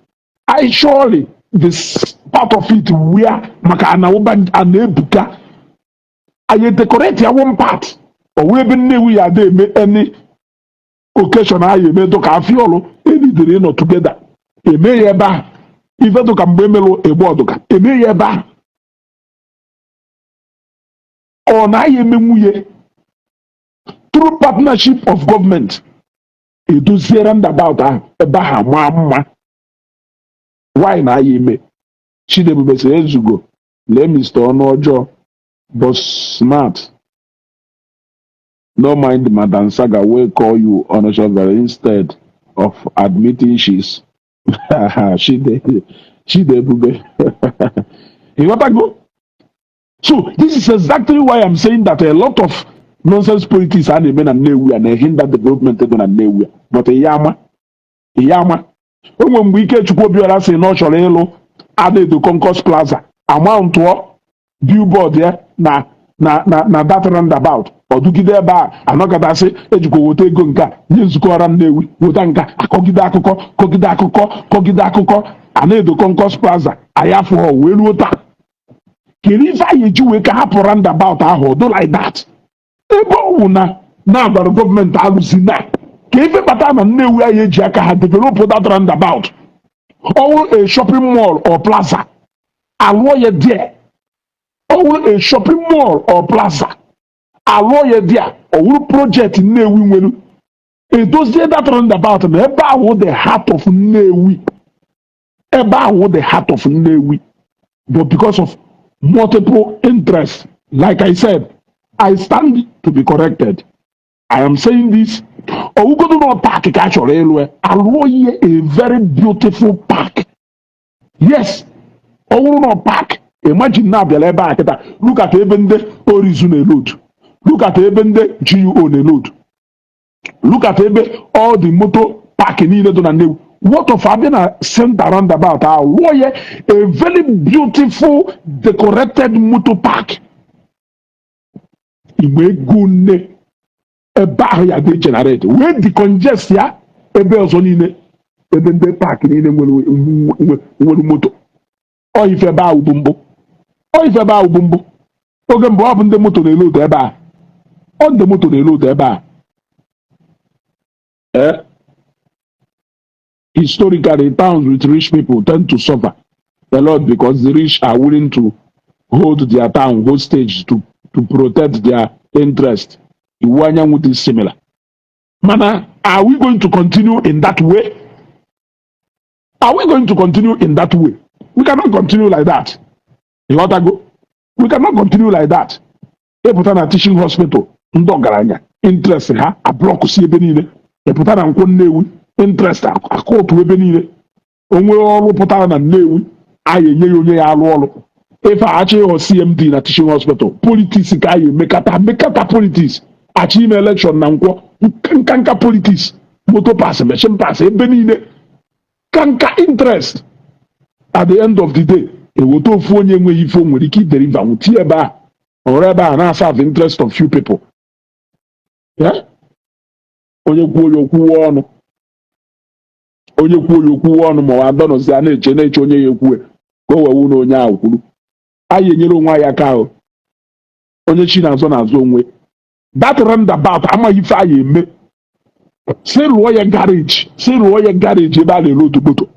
I surely this part of it where maka anawụba ana-ebuka, anyị decorate ya one part, o wee ebe Nnewi ya ada eme any occasion anyị eme dụka afịa ọlụ enidere ịnọ together eme ya ebe ahụ. Ife dụka mgbe emelụ egbe ọdụka eme ya ebe ahụ, ọ na-aya eme nwunye through partnership of government edozie roundabout ahụ, ebe ahụ maa mma. Why na aya eme? Chidebube sị ezugo lee Mr. Ọnụ ọjọọ but smart. No mind Madam Saga wey call you Onoshovere instead of admitting she's Chidebube. Ịghọtago? So this is exactly why I'm saying that a lot of nonsense politics a na-eme na Nnewi a na-ehinder development dị na Nnewi a. But ya ama, ya ama o nwere mgbe Ikechukwu Obiora sị na ọ chọrọ ịlụ Adaedo Concourse Plaza, amountụọ billboard ya na that roundabout, ọdụgide ebe a anọkọtasị ejikwa weta ego nke a nye nzukọ ọra Nnewi, weta nka akọgide akụkọ, kọgide akụkọ, kọgide akụkọ. Anaedo Concourse Plaza anyị afọ wee ruo taa. Kedu ife anyị eji wee ka hapụ roundabout ahụ ọdụ like that, ebe ọ wụ na na-agwara gọọmenti alụzi na ka ife kpata na Nnewi anyị eji aka ha develop that roundabout? Ọwụrụ a shopping mall or plaza, alụọ ya there. Ọwụrụ a shopping mall or plaza, alụọ ya there. Ọwụrụ project Nnewi nwere, edozie that roundabout na ebe ahụ the heart of Nnewi, ebe ahụ the heart of Nnewi. But because of multiple interests, like I said, I stand to be corrected. I am saying this Ọwụgodo na park ka a chọrọ ịlụ ya, alụọ ihe a very beautiful park. Yes, ọ bụrụ na park, imagine na abịala ebe a kịta. Look at ebe ndị Orizu na-eload, look at ebe ndị GUO na-eload, look at ebe all the motor park niile dị na Nnewi. What of abịa na center roundabout ahụ, rụọ ya a very beautiful decorated motor park? Igbe ego nne ebe ahụ ya dị generate wee decongest ya ebe ọzọ niile, ebe ndị park niile nwere moto. Ọ ife ebe ahụ bụ mbụ, ọ ife ebe ahụ bụ mbụ. Oge mbụ, ọ bụ ndị moto na-eload ebe a, ọ ndị moto na-eload ebe a. Historically, towns with rich people tend to suffer a lot because the rich are willing to hold their town hostage to protect their interest. Iwuanyanwu is similar. Mana, are we going to continue in that way? Are we going to continue in that way? We cannot continue like that. You got to go. We cannot continue like that. Ịpụta na teaching hospital, ndị ọgaranya interest ha ablock si ebe niile. Ịpụta na Nkwọ Nnewi, interest akọtụ ebe niile. Onwe ọrụ pụtara na Nnewi, a ya enye ya onye ya alụ ọrụ. Ife achọ ịghọ CMD na teaching hospital, politics ka a ya emekata mekata politics. Achọ ime election na Nkwọ, nka nka politics, motor parks, machine parks ebe niile, ka nka interest. At the end of the day, eweta ofu onye enweghị ife o nwere ike ideliver, nwụtie ebe a, ọrụ ebe a na-aserve interest of few people. Yeah? Onye kwuo ya okwuwe ọnụ, onye kwuo ya okwuwe ọnụ, ma ọ adọnọzi a na-eche na-eche onye ya ekwue ka o wee wụ na onye ahụ kwuru. Anyị enyere onwe anyị aka ahụ. Onye chi na-azọ na-azọ onwe. That roundabout, amaghị ife anyị eme. Si rụọ ya garage, si rụọ ya garage ebe a na-ere otoboto,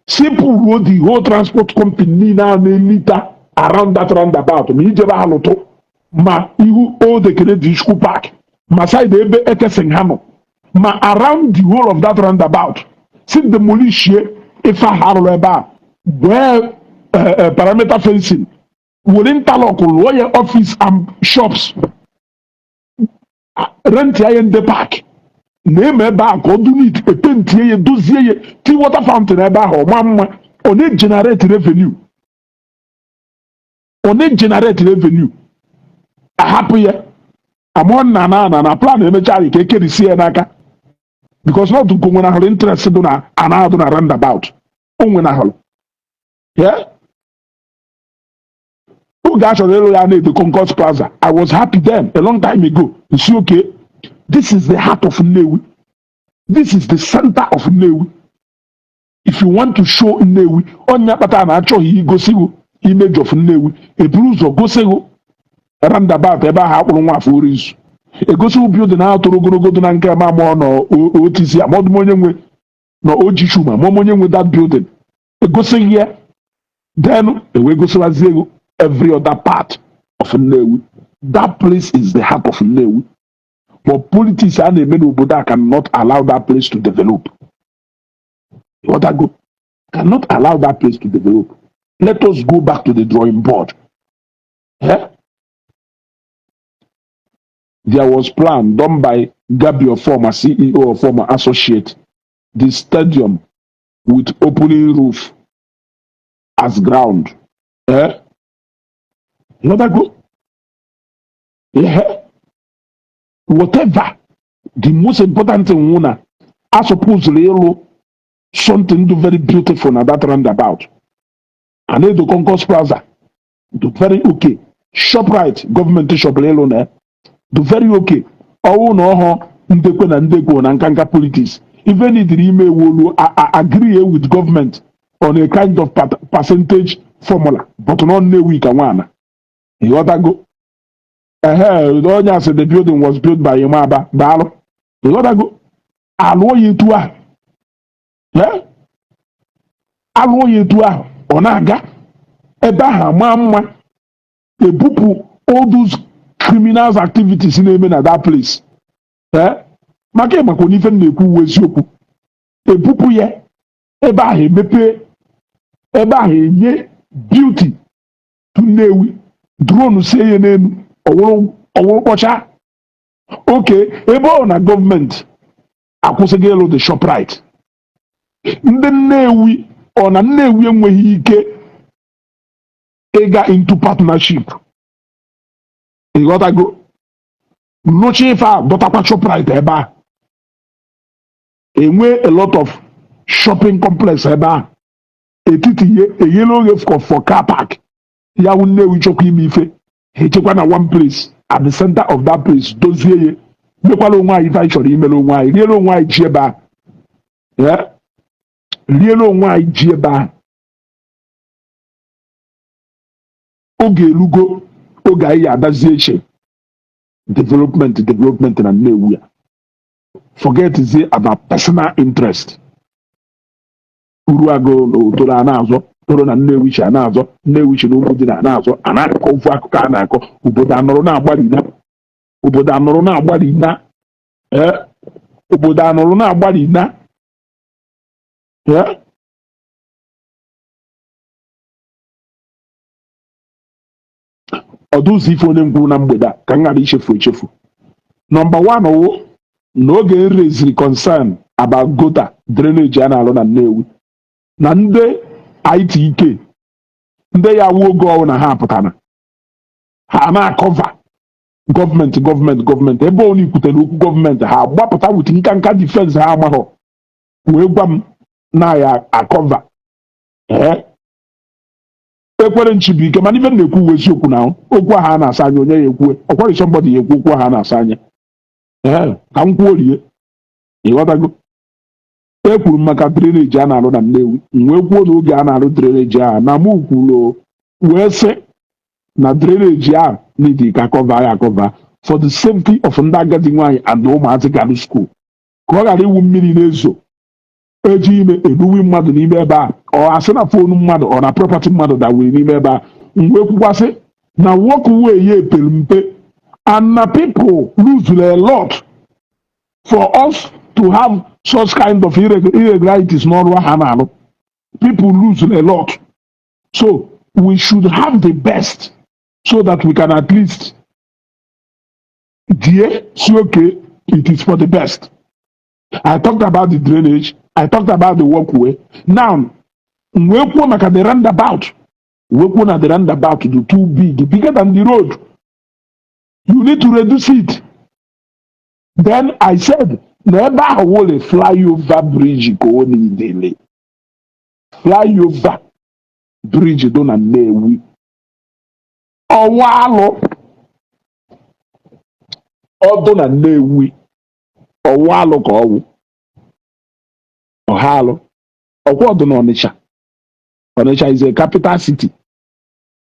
si pụruo the whole transport company niile a na-elita around that roundabout, ma ijebe alụtụ, ma ihu Old Ekene Chukwu Park, ma side ebe Ekesin ha nọ, ma around the whole of that roundabout, si demolishie ife ahụ arụrụ ebe a, wee perimeter fencing, were interlock rụọ ya office and shops, rent ya ndị park na-eme ebe a ka ọ dị neat, epaintie ya, dozie ya, ti water fountain ebe ahụ, ọma mma. Ọ na-egenerate revenue, ọ na-egenerate revenue. Ahapụ ya, amụọ nna na plan emechaa ka ekerisi ya n'aka, because not nke nwenahụrụ interest dị na ana adụ na roundabout o nwenahụrụ ya. Oge a chọrọ ịrụ ya na-edo Concourse Plaza, I was happy then, a long time ago. Nsi, okay, this is the heart of Nnewi, this is the center of Nnewi. If you want to show Nnewi, onye kpatara na achọghị igosi gị image of Nnewi, eburu ụzọ gosi gị roundabout ebe ahụ akpụrụ Nwafọ Orizu, egosi building ahụ toro ogologo dị na nke ma mụọ nọ OTC, amọdụm onye nwe nọ Oji Chuma, mụọ onye nwe that building, egosighị ya. Then ewee gosiwazie ego every other part of Nnewi. That place is the heart of Nnewi, but politics a na-eme n'obodo a cannot allow that place to develop. Go cannot allow that place to develop. Let us go back to the drawing board. Eh? There was plan done by Gabi former CEO of former associate, the stadium with opening roof as ground. Eh? Go. Yeah. Whatever. The most important thing wụ na a supposed ịlụ something do very beautiful na that roundabout. And the Concourse Plaza do very okay. Shoprite gọọmenti shọpụrụ ịlụ na ya do very okay. Ọwụ na ọhọ ndekwe na ndekwe na nkanka politics. Ife nidiri ime ewolu agree with government on a kind of percentage formula, but not Nnewi ka nwana. Ịghọtago? Ehe, onye asị the building was built by Imaba. Daalụ. Ịghọtago? Alụọ ya etu ahụ. Eh? Alụọ ya etu ahụ, ọ na-aga ebe ahụ ama mma, ebupụ all those criminals activities na-eme na that place. Eh? Maka ịmakwa na ife m na-ekwu uwe eziokwu. Ebupụ ya ebe ahụ, emepe ebe ahụ, enye beauty to Nnewi. Drone sie ya n'elu, ọwụrụ ọwụrụ kpọcha. Oke ebe ọ na gọọmenti akwụsịghị ịlụ the Shoprite, ndị Nnewi, ọ na Nnewi enweghị ike ịga into partnership, ịghọtago, lụcha ife a, dọtakwa Shoprite ebe a, enwe a lot of shopping complex ebe a, etiti ihe eghela oghe for car park ya wụ Nnewi chọkwa ime ife, ha echekwa na one place at the center of that place, dozie ya, mekwara onwe anyị ife anyị chọrọ imere onwe anyị, riere onwe anyị ji ebe a. Yeah? Riere onwe anyị ji ebe ahụ. Oge erugo oge anyị ya adazi eche development, development na Nnewi ya. Forget zie about personal interest. Uruagụ na Otoro a na-azọ toro na Nnewi chi a na-azọ Nnewi chi na Ụmụdị na na-azọ a na-akọ ofu akụkọ a na-akọ. Obodo anọrọ na-agbalị na, obodo anọrọ na-agbalị na, ee, obodo anọrọ na-agbalị na, ee. Ọdụ ụzọ ife onye m kwuru na mgbede a ka m ghara ichefu echefu. Number one wụ na oge m raised concern about gutter drainage a na-alụ na Nnewi, na ndị ITK, ndị ya wu oge ọwụ na ha pụtara, ha na-acover gọọmenti, gọọmenti, gọọmenti. Ebe ọ na-ekwutere okwu gọọmenti, ha gbapụta with nka nka defense ha amaghọ wee gwa m na ya acover. Ee, ekwere nchibuike, mana ife m na-ekwu uwe eziokwu na okwu ahụ a na-asa anya, onye ya ekwue ọkwari, somebody ya ekwu okwu ahụ a na-asa anya. Ee, ka m kwuo rie, ịghọtago? Ekwuru m maka drainage a na-alụ na Nnewi, m wee kwuo na oge a na-alụ drainage ahụ na mụ kwuru wee sị na drainage ahụ need ka cover ya acover for the safety of ndị agadi nwaanyị and ụmụazị gara school, ka ọ ghara iwu mmiri na-ezo eji ime ebuwi mmadụ n'ime ebe a, ọ asị na phone mmadụ ọ na property mmadụ dawiri n'ime ebe a. M wee kwukwasị na walkway ya epere mpe and na people lose a lot for us to have such kind of irregularities n'ọrụ ha na-alụ. People lose a lot, so we should have the best so that we can at least die si okay, it is for the best. I talked about the drainage, I talked about the walkway. Now m wee kwuo maka the roundabout, wee kwuo na the roundabout dị too big, bigger than the road. You need to reduce it. Then I said na ebe ahụ wole flyover bridge ka ọ niile flyover bridge dị na Nnewi, ọwa alụ ọdụ na Nnewi, ọwa alụ ka ọwụ ọha alụ ọkwa ọdụ na Ọnịcha. Ọnịcha is a capital city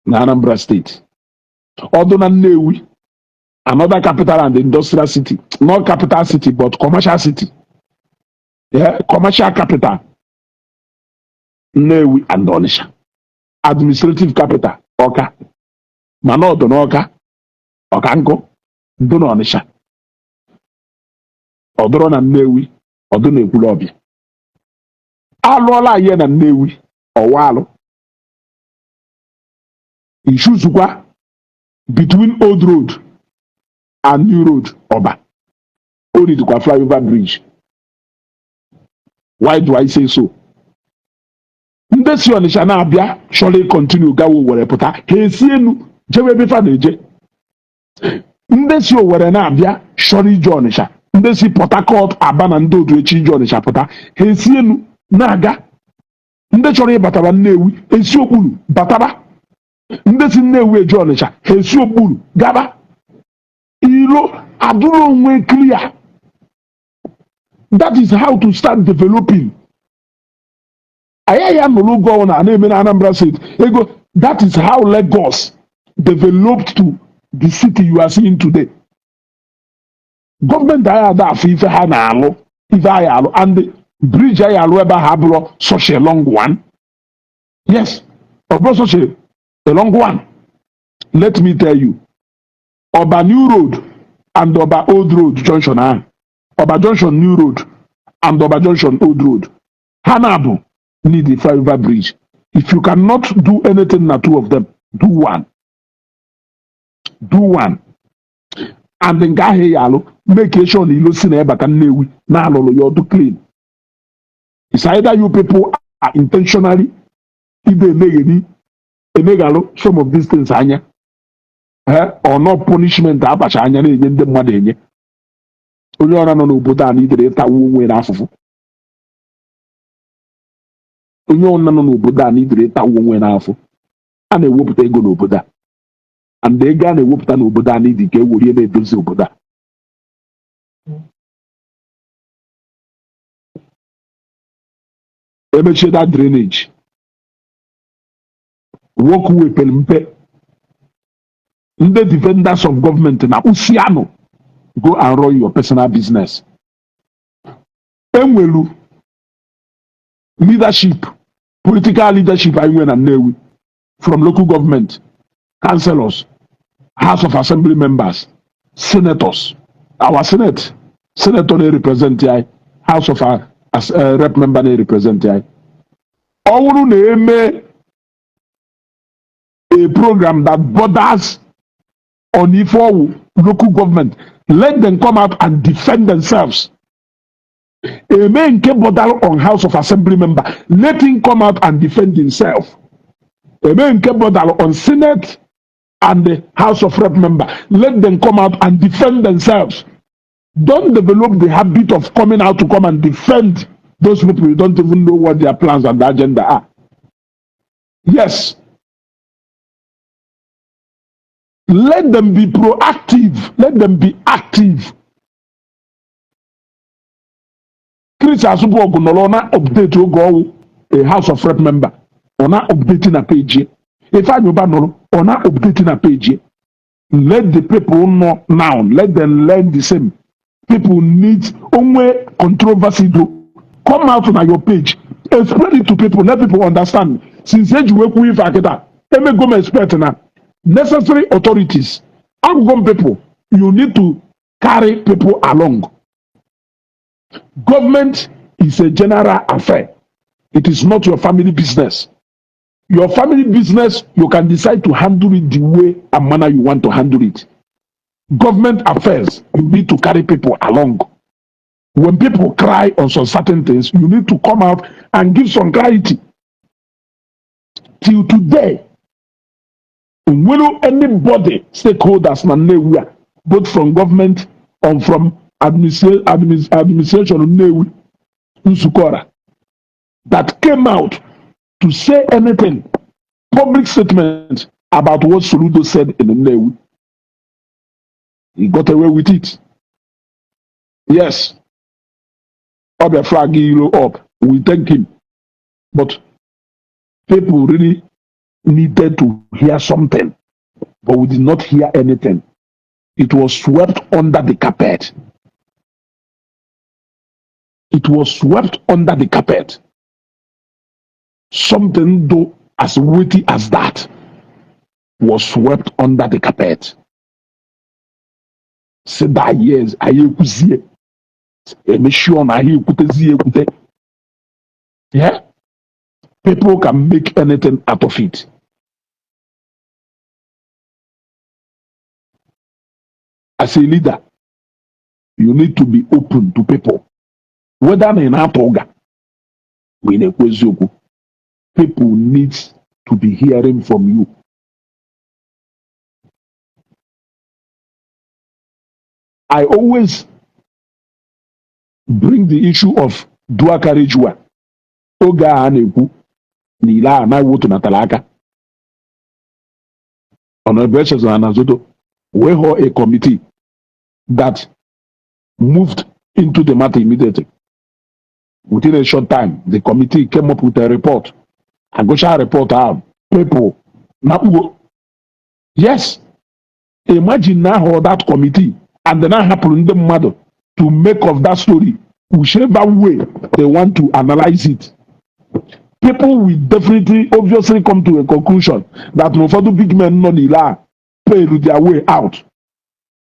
na Anambra State. Ọdụ na Nnewi, another capital and industrial city, not capital city but commercial city, yeah, commercial capital, Nnewi and Onitsha. Administrative capital Ọka, mana ọdụ n'Ọka, ọka nkụ dụ na Ọnịsha, ọdụrọ na Nnewi, ọdụ na Ekwulọbịa. Alụọla ihe na Nnewi, ọwa alụ ishuzukwa between Old Road and New Road Ọba, o nidikwa flyover bridge. Why do I say so? Ndị si Ọnịsha na-abịa chọrọ ịcontinue gawa Owere pụta, ha esi enu jewe ebe fa na-eje. Ndị si Owere na-abịa chọrọ ije Ọnịsha, ndị si Port Harcourt, Aba na ndị otu echi ije Ọnịsha pụta, ha esi enu na-aga. Ndị chọrọ ịbataba Nnewi esi okpuru bataba. Ndị si Nnewi eje Ọnịsha, ha esi okpuru gaba. Ilo adụrụ onwe clear. That is how to start developing. Anyị ya nụrụ oge ọbụla a na-eme na Anambra State ego. That is how Lagos developed to the city you are seeing today. Gọọmenti anyị ada afụ ife ha na-alụ, ife anyị alụ, and the bridge anyị alụ ebe ahụ abụrụ such a long one. Yes, ọ bụrụ such a long one. Let me tell you, Ọba New Road and Ọba Old Road junction ahụ, Ọba Junction New Road and Ọba Junction Old Road, ha na-abụ need the flyover bridge. If you cannot do anything na two of them, do one, do one. And nke ahụ ya alụ, make sure na ilo si na ịbata Nnewi na alụrụ ya ọdụ clean. It's either you people are intentionally ide emegheri emeghalụ some of these things anya, or not punishment akpacha anya na-enye ndị mmadụ, enye onye ọra nọ n'obodo a na idere ịtawu onwe n'afụfụ. Onye ọna nọ n'obodo a na idere ịtawu onwe n'afụ. A na-ewepụta ego n'obodo a, and ego a na-ewepụta n'obodo a n'idi ka e werie na-edozi obodo a. Emechie that drainage walkway pere mpe, ndị defenders of government na usianụ, go and run your personal business. Enwelu leadership, political leadership anyị nwere na Nnewi, from local government, councillors, House of Assembly members, senators, our senate, senator na-represent anyị, House of Rep member na-represent anyị. Ọ bụrụ na eme a program that borders on ife ọwụ local government, let them come out and defend themselves. Eme nke border on House of Assembly member, let him come out and defend himself. Eme nke border on Senate and the House of Rep member, let them come out and defend themselves. Don't develop the habit of coming out to come and defend those people you don't even know what their plans and agenda are. Yes, let them be proactive, let them be active. Chris Azubuogu nọrọ na update oge ọwụ a House of Rep member, ọ na update na page. Ifeanyi Uba nọrọ, ọ na update na page. Let the people know now, let them learn the same. People need onwe controversy do come out na your page, explain it to people, let people understand. Since eji wee kwuo ife akịta, emego m expect na necessary authorities agụgọ m people. You need to carry people along. Government is a general affair. It is not your family business. Your family business, you can decide to handle it the way and manner you want to handle it. Government affairs, you need to carry people along. When people cry on some certain things, you need to come out and give some clarity. Till today, will anybody, stakeholders na Nnewi a, both from government or from administration Nnewi Nzukọra, that came out to say anything, public statement about what Soludo said in Nnewi? He got away with it. Yes, Obia flag hero up. We thank him. But people really needed to hear something, but we did not hear anything. It was swept under the carpet. It was swept under the carpet. Something though as weighty as that was swept under the carpet. Say that years, anyị ekwuzie, emechi ọnụ, anyị ekwutezi ekwute. Yeah? People can make anything out of it. As a leader, you need to be open to people. Whether na ị na-atụ ụga ma ị na-ekwu eziokwu, people need to be hearing from you. I always bring the issue of dual carriageway. Oge a na-ekwu na ile a anaghị otu natara aka. Honorable Echezona Anazodo wee hụọ a committee that moved into the matter immediately. Within a short time, the committee came up with a report. Agụcha report ahụ, people nakpuo. Yes, imagine na ahụ that committee and then ahapụrụ ndị mmadụ to make of that story whichever way they want to analyze it. People will definitely obviously come to a conclusion that na ụfọdụ big men nọ n'ile a paid their way out.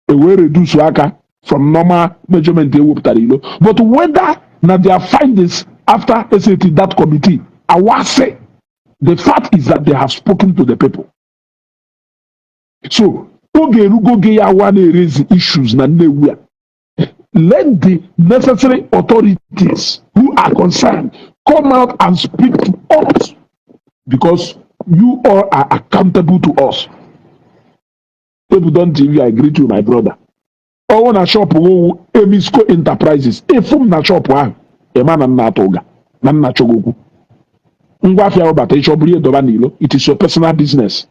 E wee reduce aka from normal measurement ewepụtara ilo. But whether na their findings after SAT that committee, awase, the fact is that they have spoken to the people. So Oge erugo gị ya wa na-erezi issues na Nnewi a. Let the necessary authorities who are concerned come out and speak to us, because you all are accountable to us. Ebudon TV, I greet you, my brother. Ọwụ na shop wụ Emisco Enterprises. Efu m na shop ahụ, ịma na nna atụ ụga na nna chọgị okwu. Ngwa afịa ụbata ịchọ bụrụ ihe dọba n'ilo. It is your personal business.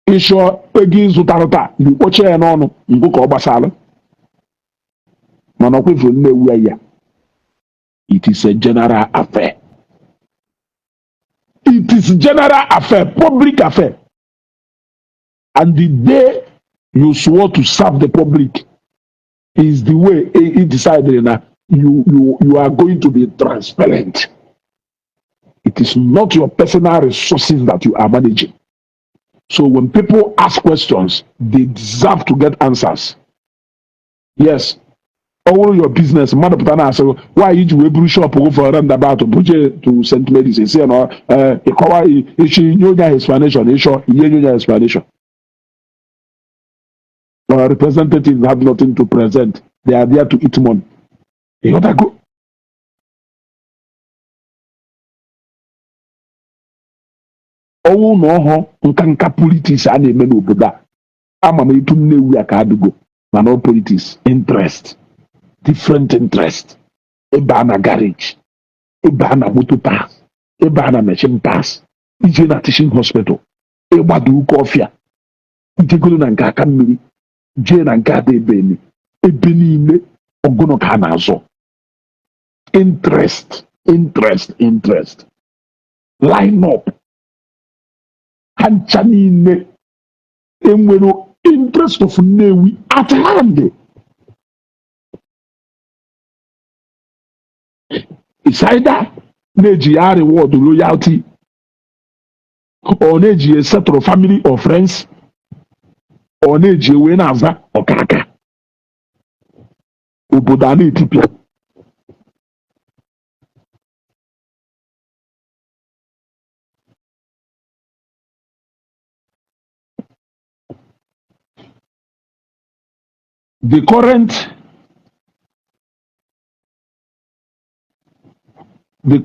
Ịchọ ego ịzụtara taa na ikpochie ya n'ọnụ ngụ ka ọ gbasara, mana ọ kwefuru Nnewi ya. It is a general affair. It is general affair, public affair. And the day you swore to serve the public is the way he decided na you are going to be transparent. It is not your personal resources that you are managing. So when people ask questions, they deserve to get answers. Yes, ọ bụrụ your business, mmadụ pụta na-asị why iji wee buru shop go for roundabout buje to St. Mary's, esi ya na ịkọwa ịchọ nye onye ahụ explanation, ịchọ ihe nye onye ahụ explanation. Our representatives have nothing to present. They are there to eat money. Ịghọtago? Ọnwụ na ọhụ nka nka politics a na-eme n'obodo a, ama m etu Nnewi a ka adịgo, mana ọ politics interest, different interest, ebe a na garage, ebe a na moto parts, ebe a na machine parts, ije na teaching hospital, ịgbado ụka ọfịa, ijegoro na nke aka mmiri, jee na nke ada ebe eme, ebe niile ọgụnụ ka a na-azọ. Interest, interest, interest, line up ha ncha niile enwere interest of Nnewi at hand. It's either na-eji ya reward loyalty or na-eji ya settle family or friends or na-eji wee na-aza ọkaka obodo a na-etipịa. The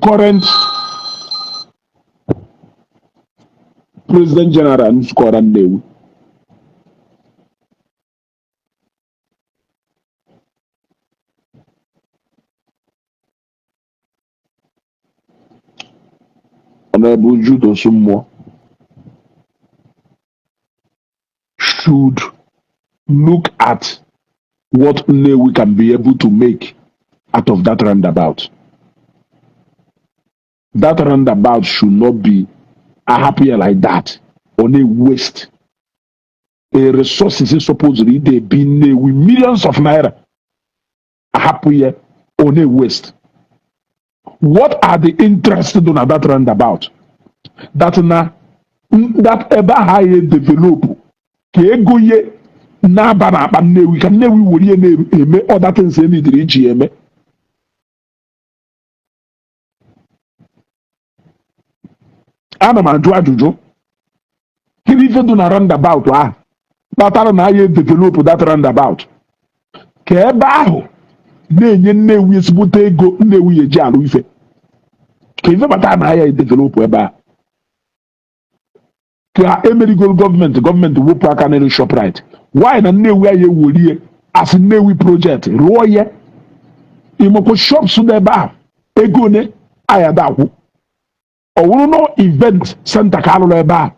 current president general nzukọra Nnewi, Honorable Jude Osunmuo, should look at what Nnewi can be able to make out of that roundabout. That roundabout should not be ahapụ like that on a waste. A resources is supposedly they be Nnewi millions of naira, ahapụ ya on a waste. What are the interests on that roundabout? That na that ebe ahụ anyị develop ka ego ye na-aba n'akpa Nnewi, ka Nnewi were ihe na-eme other things e nidiri iji eme. Ana m ajụ ajụjụ, kedu ife dị na roundabout ahụ kpatara na anyị develop that roundabout ka ebe ahụ na-enye Nnewi ezigbote ego Nnewi eji alụ ife, ka ife kpatara na anyị develop ebe ahụ ka emerigoro gọọmenti, gọọmenti wepụ aka n'elu Shoprite? Why na Nnewi anyị ewerie as Nnewi project rụọ ya ịmakwa shops dị ebe ahụ, ego one anyị adakwụ? Ọ wụrụ nọ event center ka alụrụ ebe a,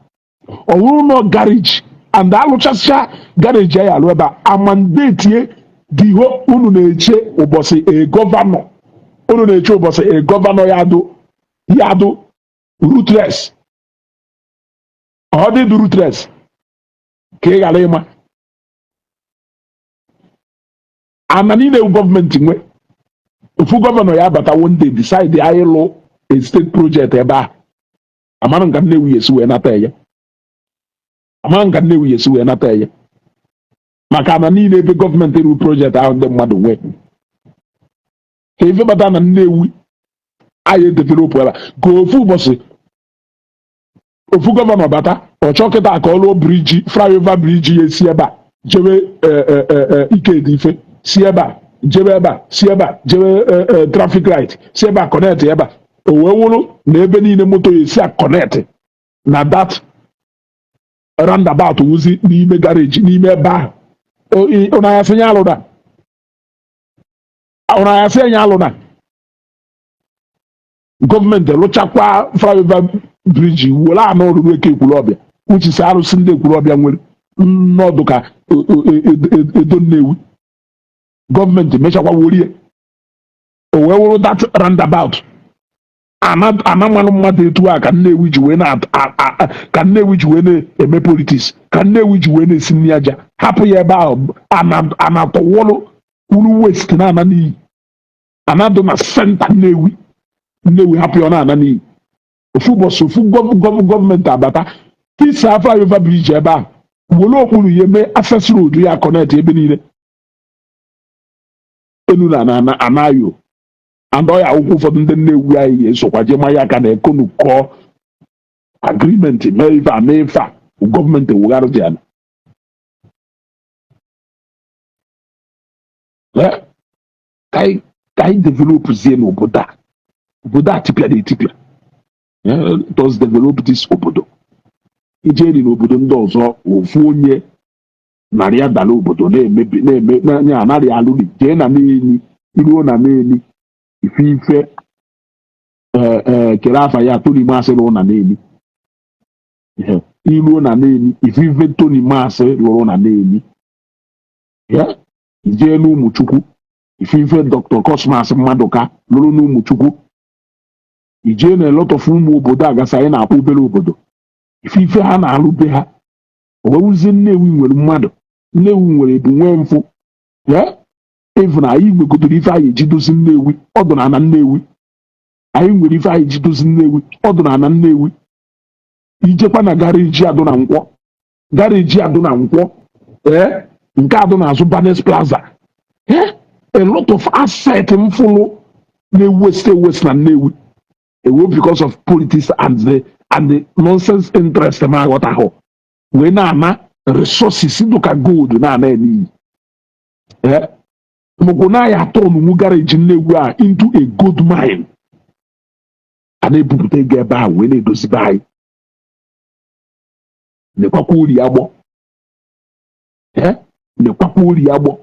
ọ wụrụ nọ garage and alụchasịa garage anyị alụ ebe a, amandetie dị ihe unu na-eche ụbọchị a governor, unu na-eche ụbọchị a governor ya dụ, ya dụ ruthless, ọ dị dị ruthless ka ị ghara ịma ana niile gọọmenti nwe. Ofu governor ya abata one day, decide anyị lụ a state project ebe a, amara nka Nnewi esi wee nata ya, amara nka Nnewi esi wee nata ya, maka na niile ebe gọọmenti rụ project ahụ ndị mmadụ nwee, ka ife bata na Nnewi anyị develop ebe a, ka ofu ụbọchị Ofu governor bata, ọchọ kịta ka ọ lụọ bridge, flyover bridge, ya esi ebe a jebe Ikedi Ife, si ebe a jebe ebe a, si ebe a jebe traffic light, si ebe a connect ebe a. O wee wụrụ na ebe niile moto ya esi a connect na that roundabout wuzi n'ime garage, n'ime ebe ahụ. Ụnụ ya alụ na ụnụ ya sị ya alụ na gọọmenti lụchakwa flyover bridge were anọ ruru eke Ekwulọbịa, which is arụsị ndị Ekwulọbịa nwere nnọdụ ka Edo Nnewi. Gọọmenti mechakwa worie, o wee wụrụ that roundabout ana mmanụ mmadụ etu a ka Nnewi ji wee na ka Nnewi ji wee na-eme politics, ka Nnewi ji wee na-esi nri aja. Hapụ ya ebe ahụ, ana tọwọlụ uru waste na-ana n'iyi, anadụ na center Nnewi. Nnewi hapụ ya, ọ na-ana n'iyi. Ofu ụbọchị, ofu gọọmenti abata, tisa flyover bridge ebe ahụ, were okpuru ya mee access road ya connect ebe niile enu na na anayo and ọ ya akwụkwọ. Ụfọdụ ndị Nnewi anyị ga-esokwa jee manya aka na ekonu kọọ agreement, mee ife a, mee ife a, gọọmenti wugharụ dị ala. Ka anyị develop zie n'obodo a. Obodo a tipịara etipịa. Let us develop this obodo. Ijeri n'obodo ndị ọzọ, ofu onye narị adala obodo na-emebi na-eme na anarị alụli. Jee na Neni, iruo na Neni, ife ife ee kere afa ya Tony Masị lụrụ na Neni. Iruo na Neni, ife ife Tony Masị lụrụ na Neni ya. Ijee n'Ụmụchukwu, ife ife Dr. Cosmas Maduka lụrụ n'Ụmụchukwu. Ijee na a lot of ụmụ obodo agasị anyị na-akpọ obere obodo, ife ife ha na-alụ be ha. O wewuzie Nnewi nwere mmadụ, Nnewi nwere ebu nwee mfụ ya. Even anyị nwegodoro ife anyị eji dozi Nnewi, ọdụ na ana Nnewi. Anyị nwere ife anyị ji dozi Nnewi, ọdụ na ana Nnewi. Ijekwa na garage adụ na Nkwọ, garage adụ na Nkwọ, ee, nke adụ n'azụ Banes Plaza, ee, a lot of asset mfụlụ na-ewaste waste na Nnewi ewo because of politics and the nonsense interest m aghọtaghị, wee na-ana resources dịka gold na-ana ya n'iyi. Ee, mụkwụ na ya atọ nwu garage Nnewi a into a gold mine, a na-ebupụta ego ebe ahụ wee na-edozibe anyị. Nekwakwa ori agbọ, ee, nekwakwa ori agbọ.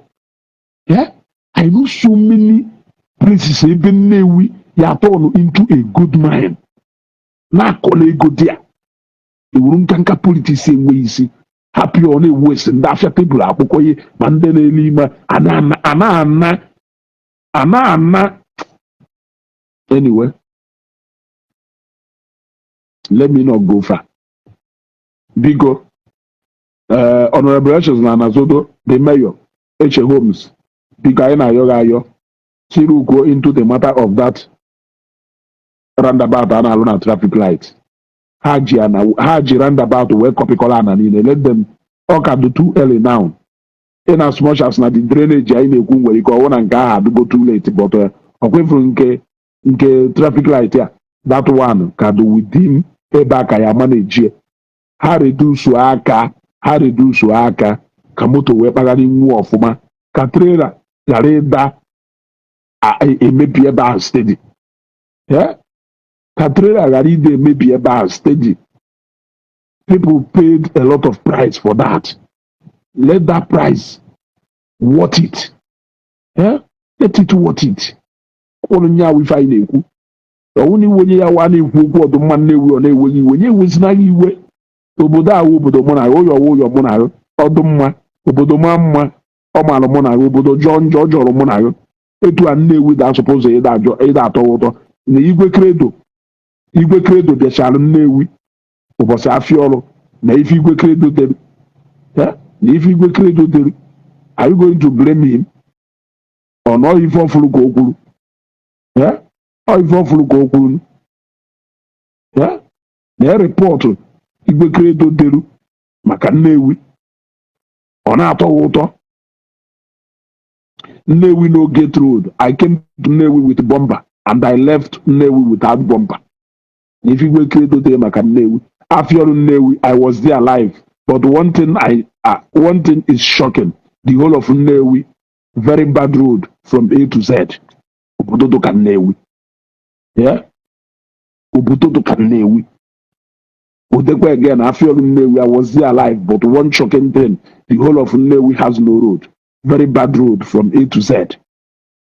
Ee, I know so many places ebe Nnewi ya turn into a gold mine na-akọla ego dị a ewuru. Nkanka politics enweghị isi, hapụ ya, ọ na-ewu esi. Ndị afịa tebụl akwụkwọ ihe ma ndị na-ele ime ana ana ana ana ana. Anyway, let me not go far. Biko, Honorable Echezona na Anazodo, the mayor, Eche Holmes, biko, anyị na-ayọ gị ayọ, tiri go into the matter of that roundabout a na-alụ na traffic light. Ha ji ana, ha ji roundabout wee kọpịkọrọ ana niile. Let them, ọ ka dị too early now, in as much as na the drainage anyị na-ekwu nwere ike ọwụ na nke ahụ adịgo too late, but ọ kwefuru nke traffic light a, that one ka dị within ebe a ka ya manage. Ha reduce aka, ha reduce aka ka moto wee kpagharị nwu ọfụma, ka trailer ghara ịda emebi ebe ahụ steady. Yeah? Ka trailer ghara ide emebi ebe ahụ steady. People paid a lot of price for that. Let that price worth it. Yeah? Let it worth it. Ụlụ nye awụ ife anyị na-ekwu, ọwụ na iwe onye ya wa na-ekwu okwu ọdụmma Nnewi, ọ na-eweghị iwe nye, ewezinaghị iwe. Obodo awụ obodo mụ na ụyọ wụ ụyọ mụ na ọdụ mma. Obodo maa mma, ọ maara mụ na obodo jọọ njọ, ọ jọrọ mụ na etu a. Nnewi da-asụpụ ụzọ ịda ajọ ịda atọ ụtọ na Igwe Credo. Igwe Credo bịachara Nnewi ụbọchị afịa ọrụ na ife Igwe Credo dere. Eh? Na ife Igwe Credo dere, are you going to blame him? Ọ nọ ife ọfụrụ ka o kwuru. Eh? Ọ ife ọfụrụ ka o kwuru. Eh? Na report Igwe Credo deru maka Nnewi, ọ na-atọ ya ụtọ. Nnewi no gate road. I came to Nnewi with bumper and I left Nnewi without bumper. Na ife Igwe Credo dere maka Nnewi. Afịa Ọlụ Nnewi, I was there live. But one thing is shocking. The whole of Nnewi, very bad road from A to Z. Obodo dị ka Nnewi. Yeah? Obodo dị ka Nnewi. Odekwa again, Afịa Ọlụ Nnewi, I was there live. But one shocking thing, the whole of Nnewi has no road. Very bad road from A to Z.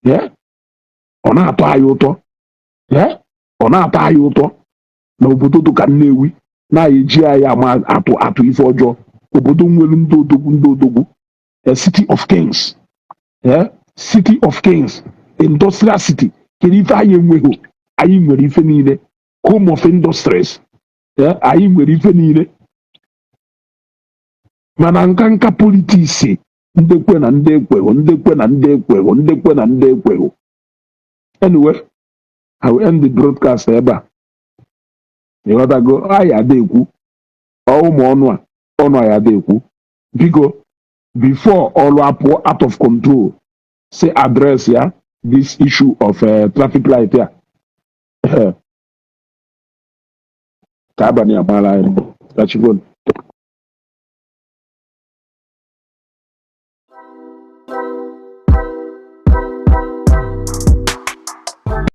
Yeah? Ọ na-atọ anyị ụtọ. Yeah? Ọ na-atọ anyị ụtọ na obodo dị ka Nnewi na-eji anyị ama atụ atụ ife ọjọọ. Obodo nwere ndị odogwu, ndị odogwu. A city of kings. Yeah? City of kings. Industrial city. Kedu ife anyị enweghị? Anyị nwere ife niile. Home of industries. Yeah? Anyị nwere ife niile. Mana nka nka politics, ndị kwe na ndị ekweghị, ndị kwe na ndị ekweghị, ndị kwe na ndị ekweghị. Anyway, I will end the broadcast ebe a. Ịghọtago? Anyị ada ekwu ọ ụmụ ọnụ a, ọnụ anyị ada ekwu. Biko, before ọlụ apụọ out of control, say address ya this issue of traffic light ya ka abalị amaala anyị kachifon.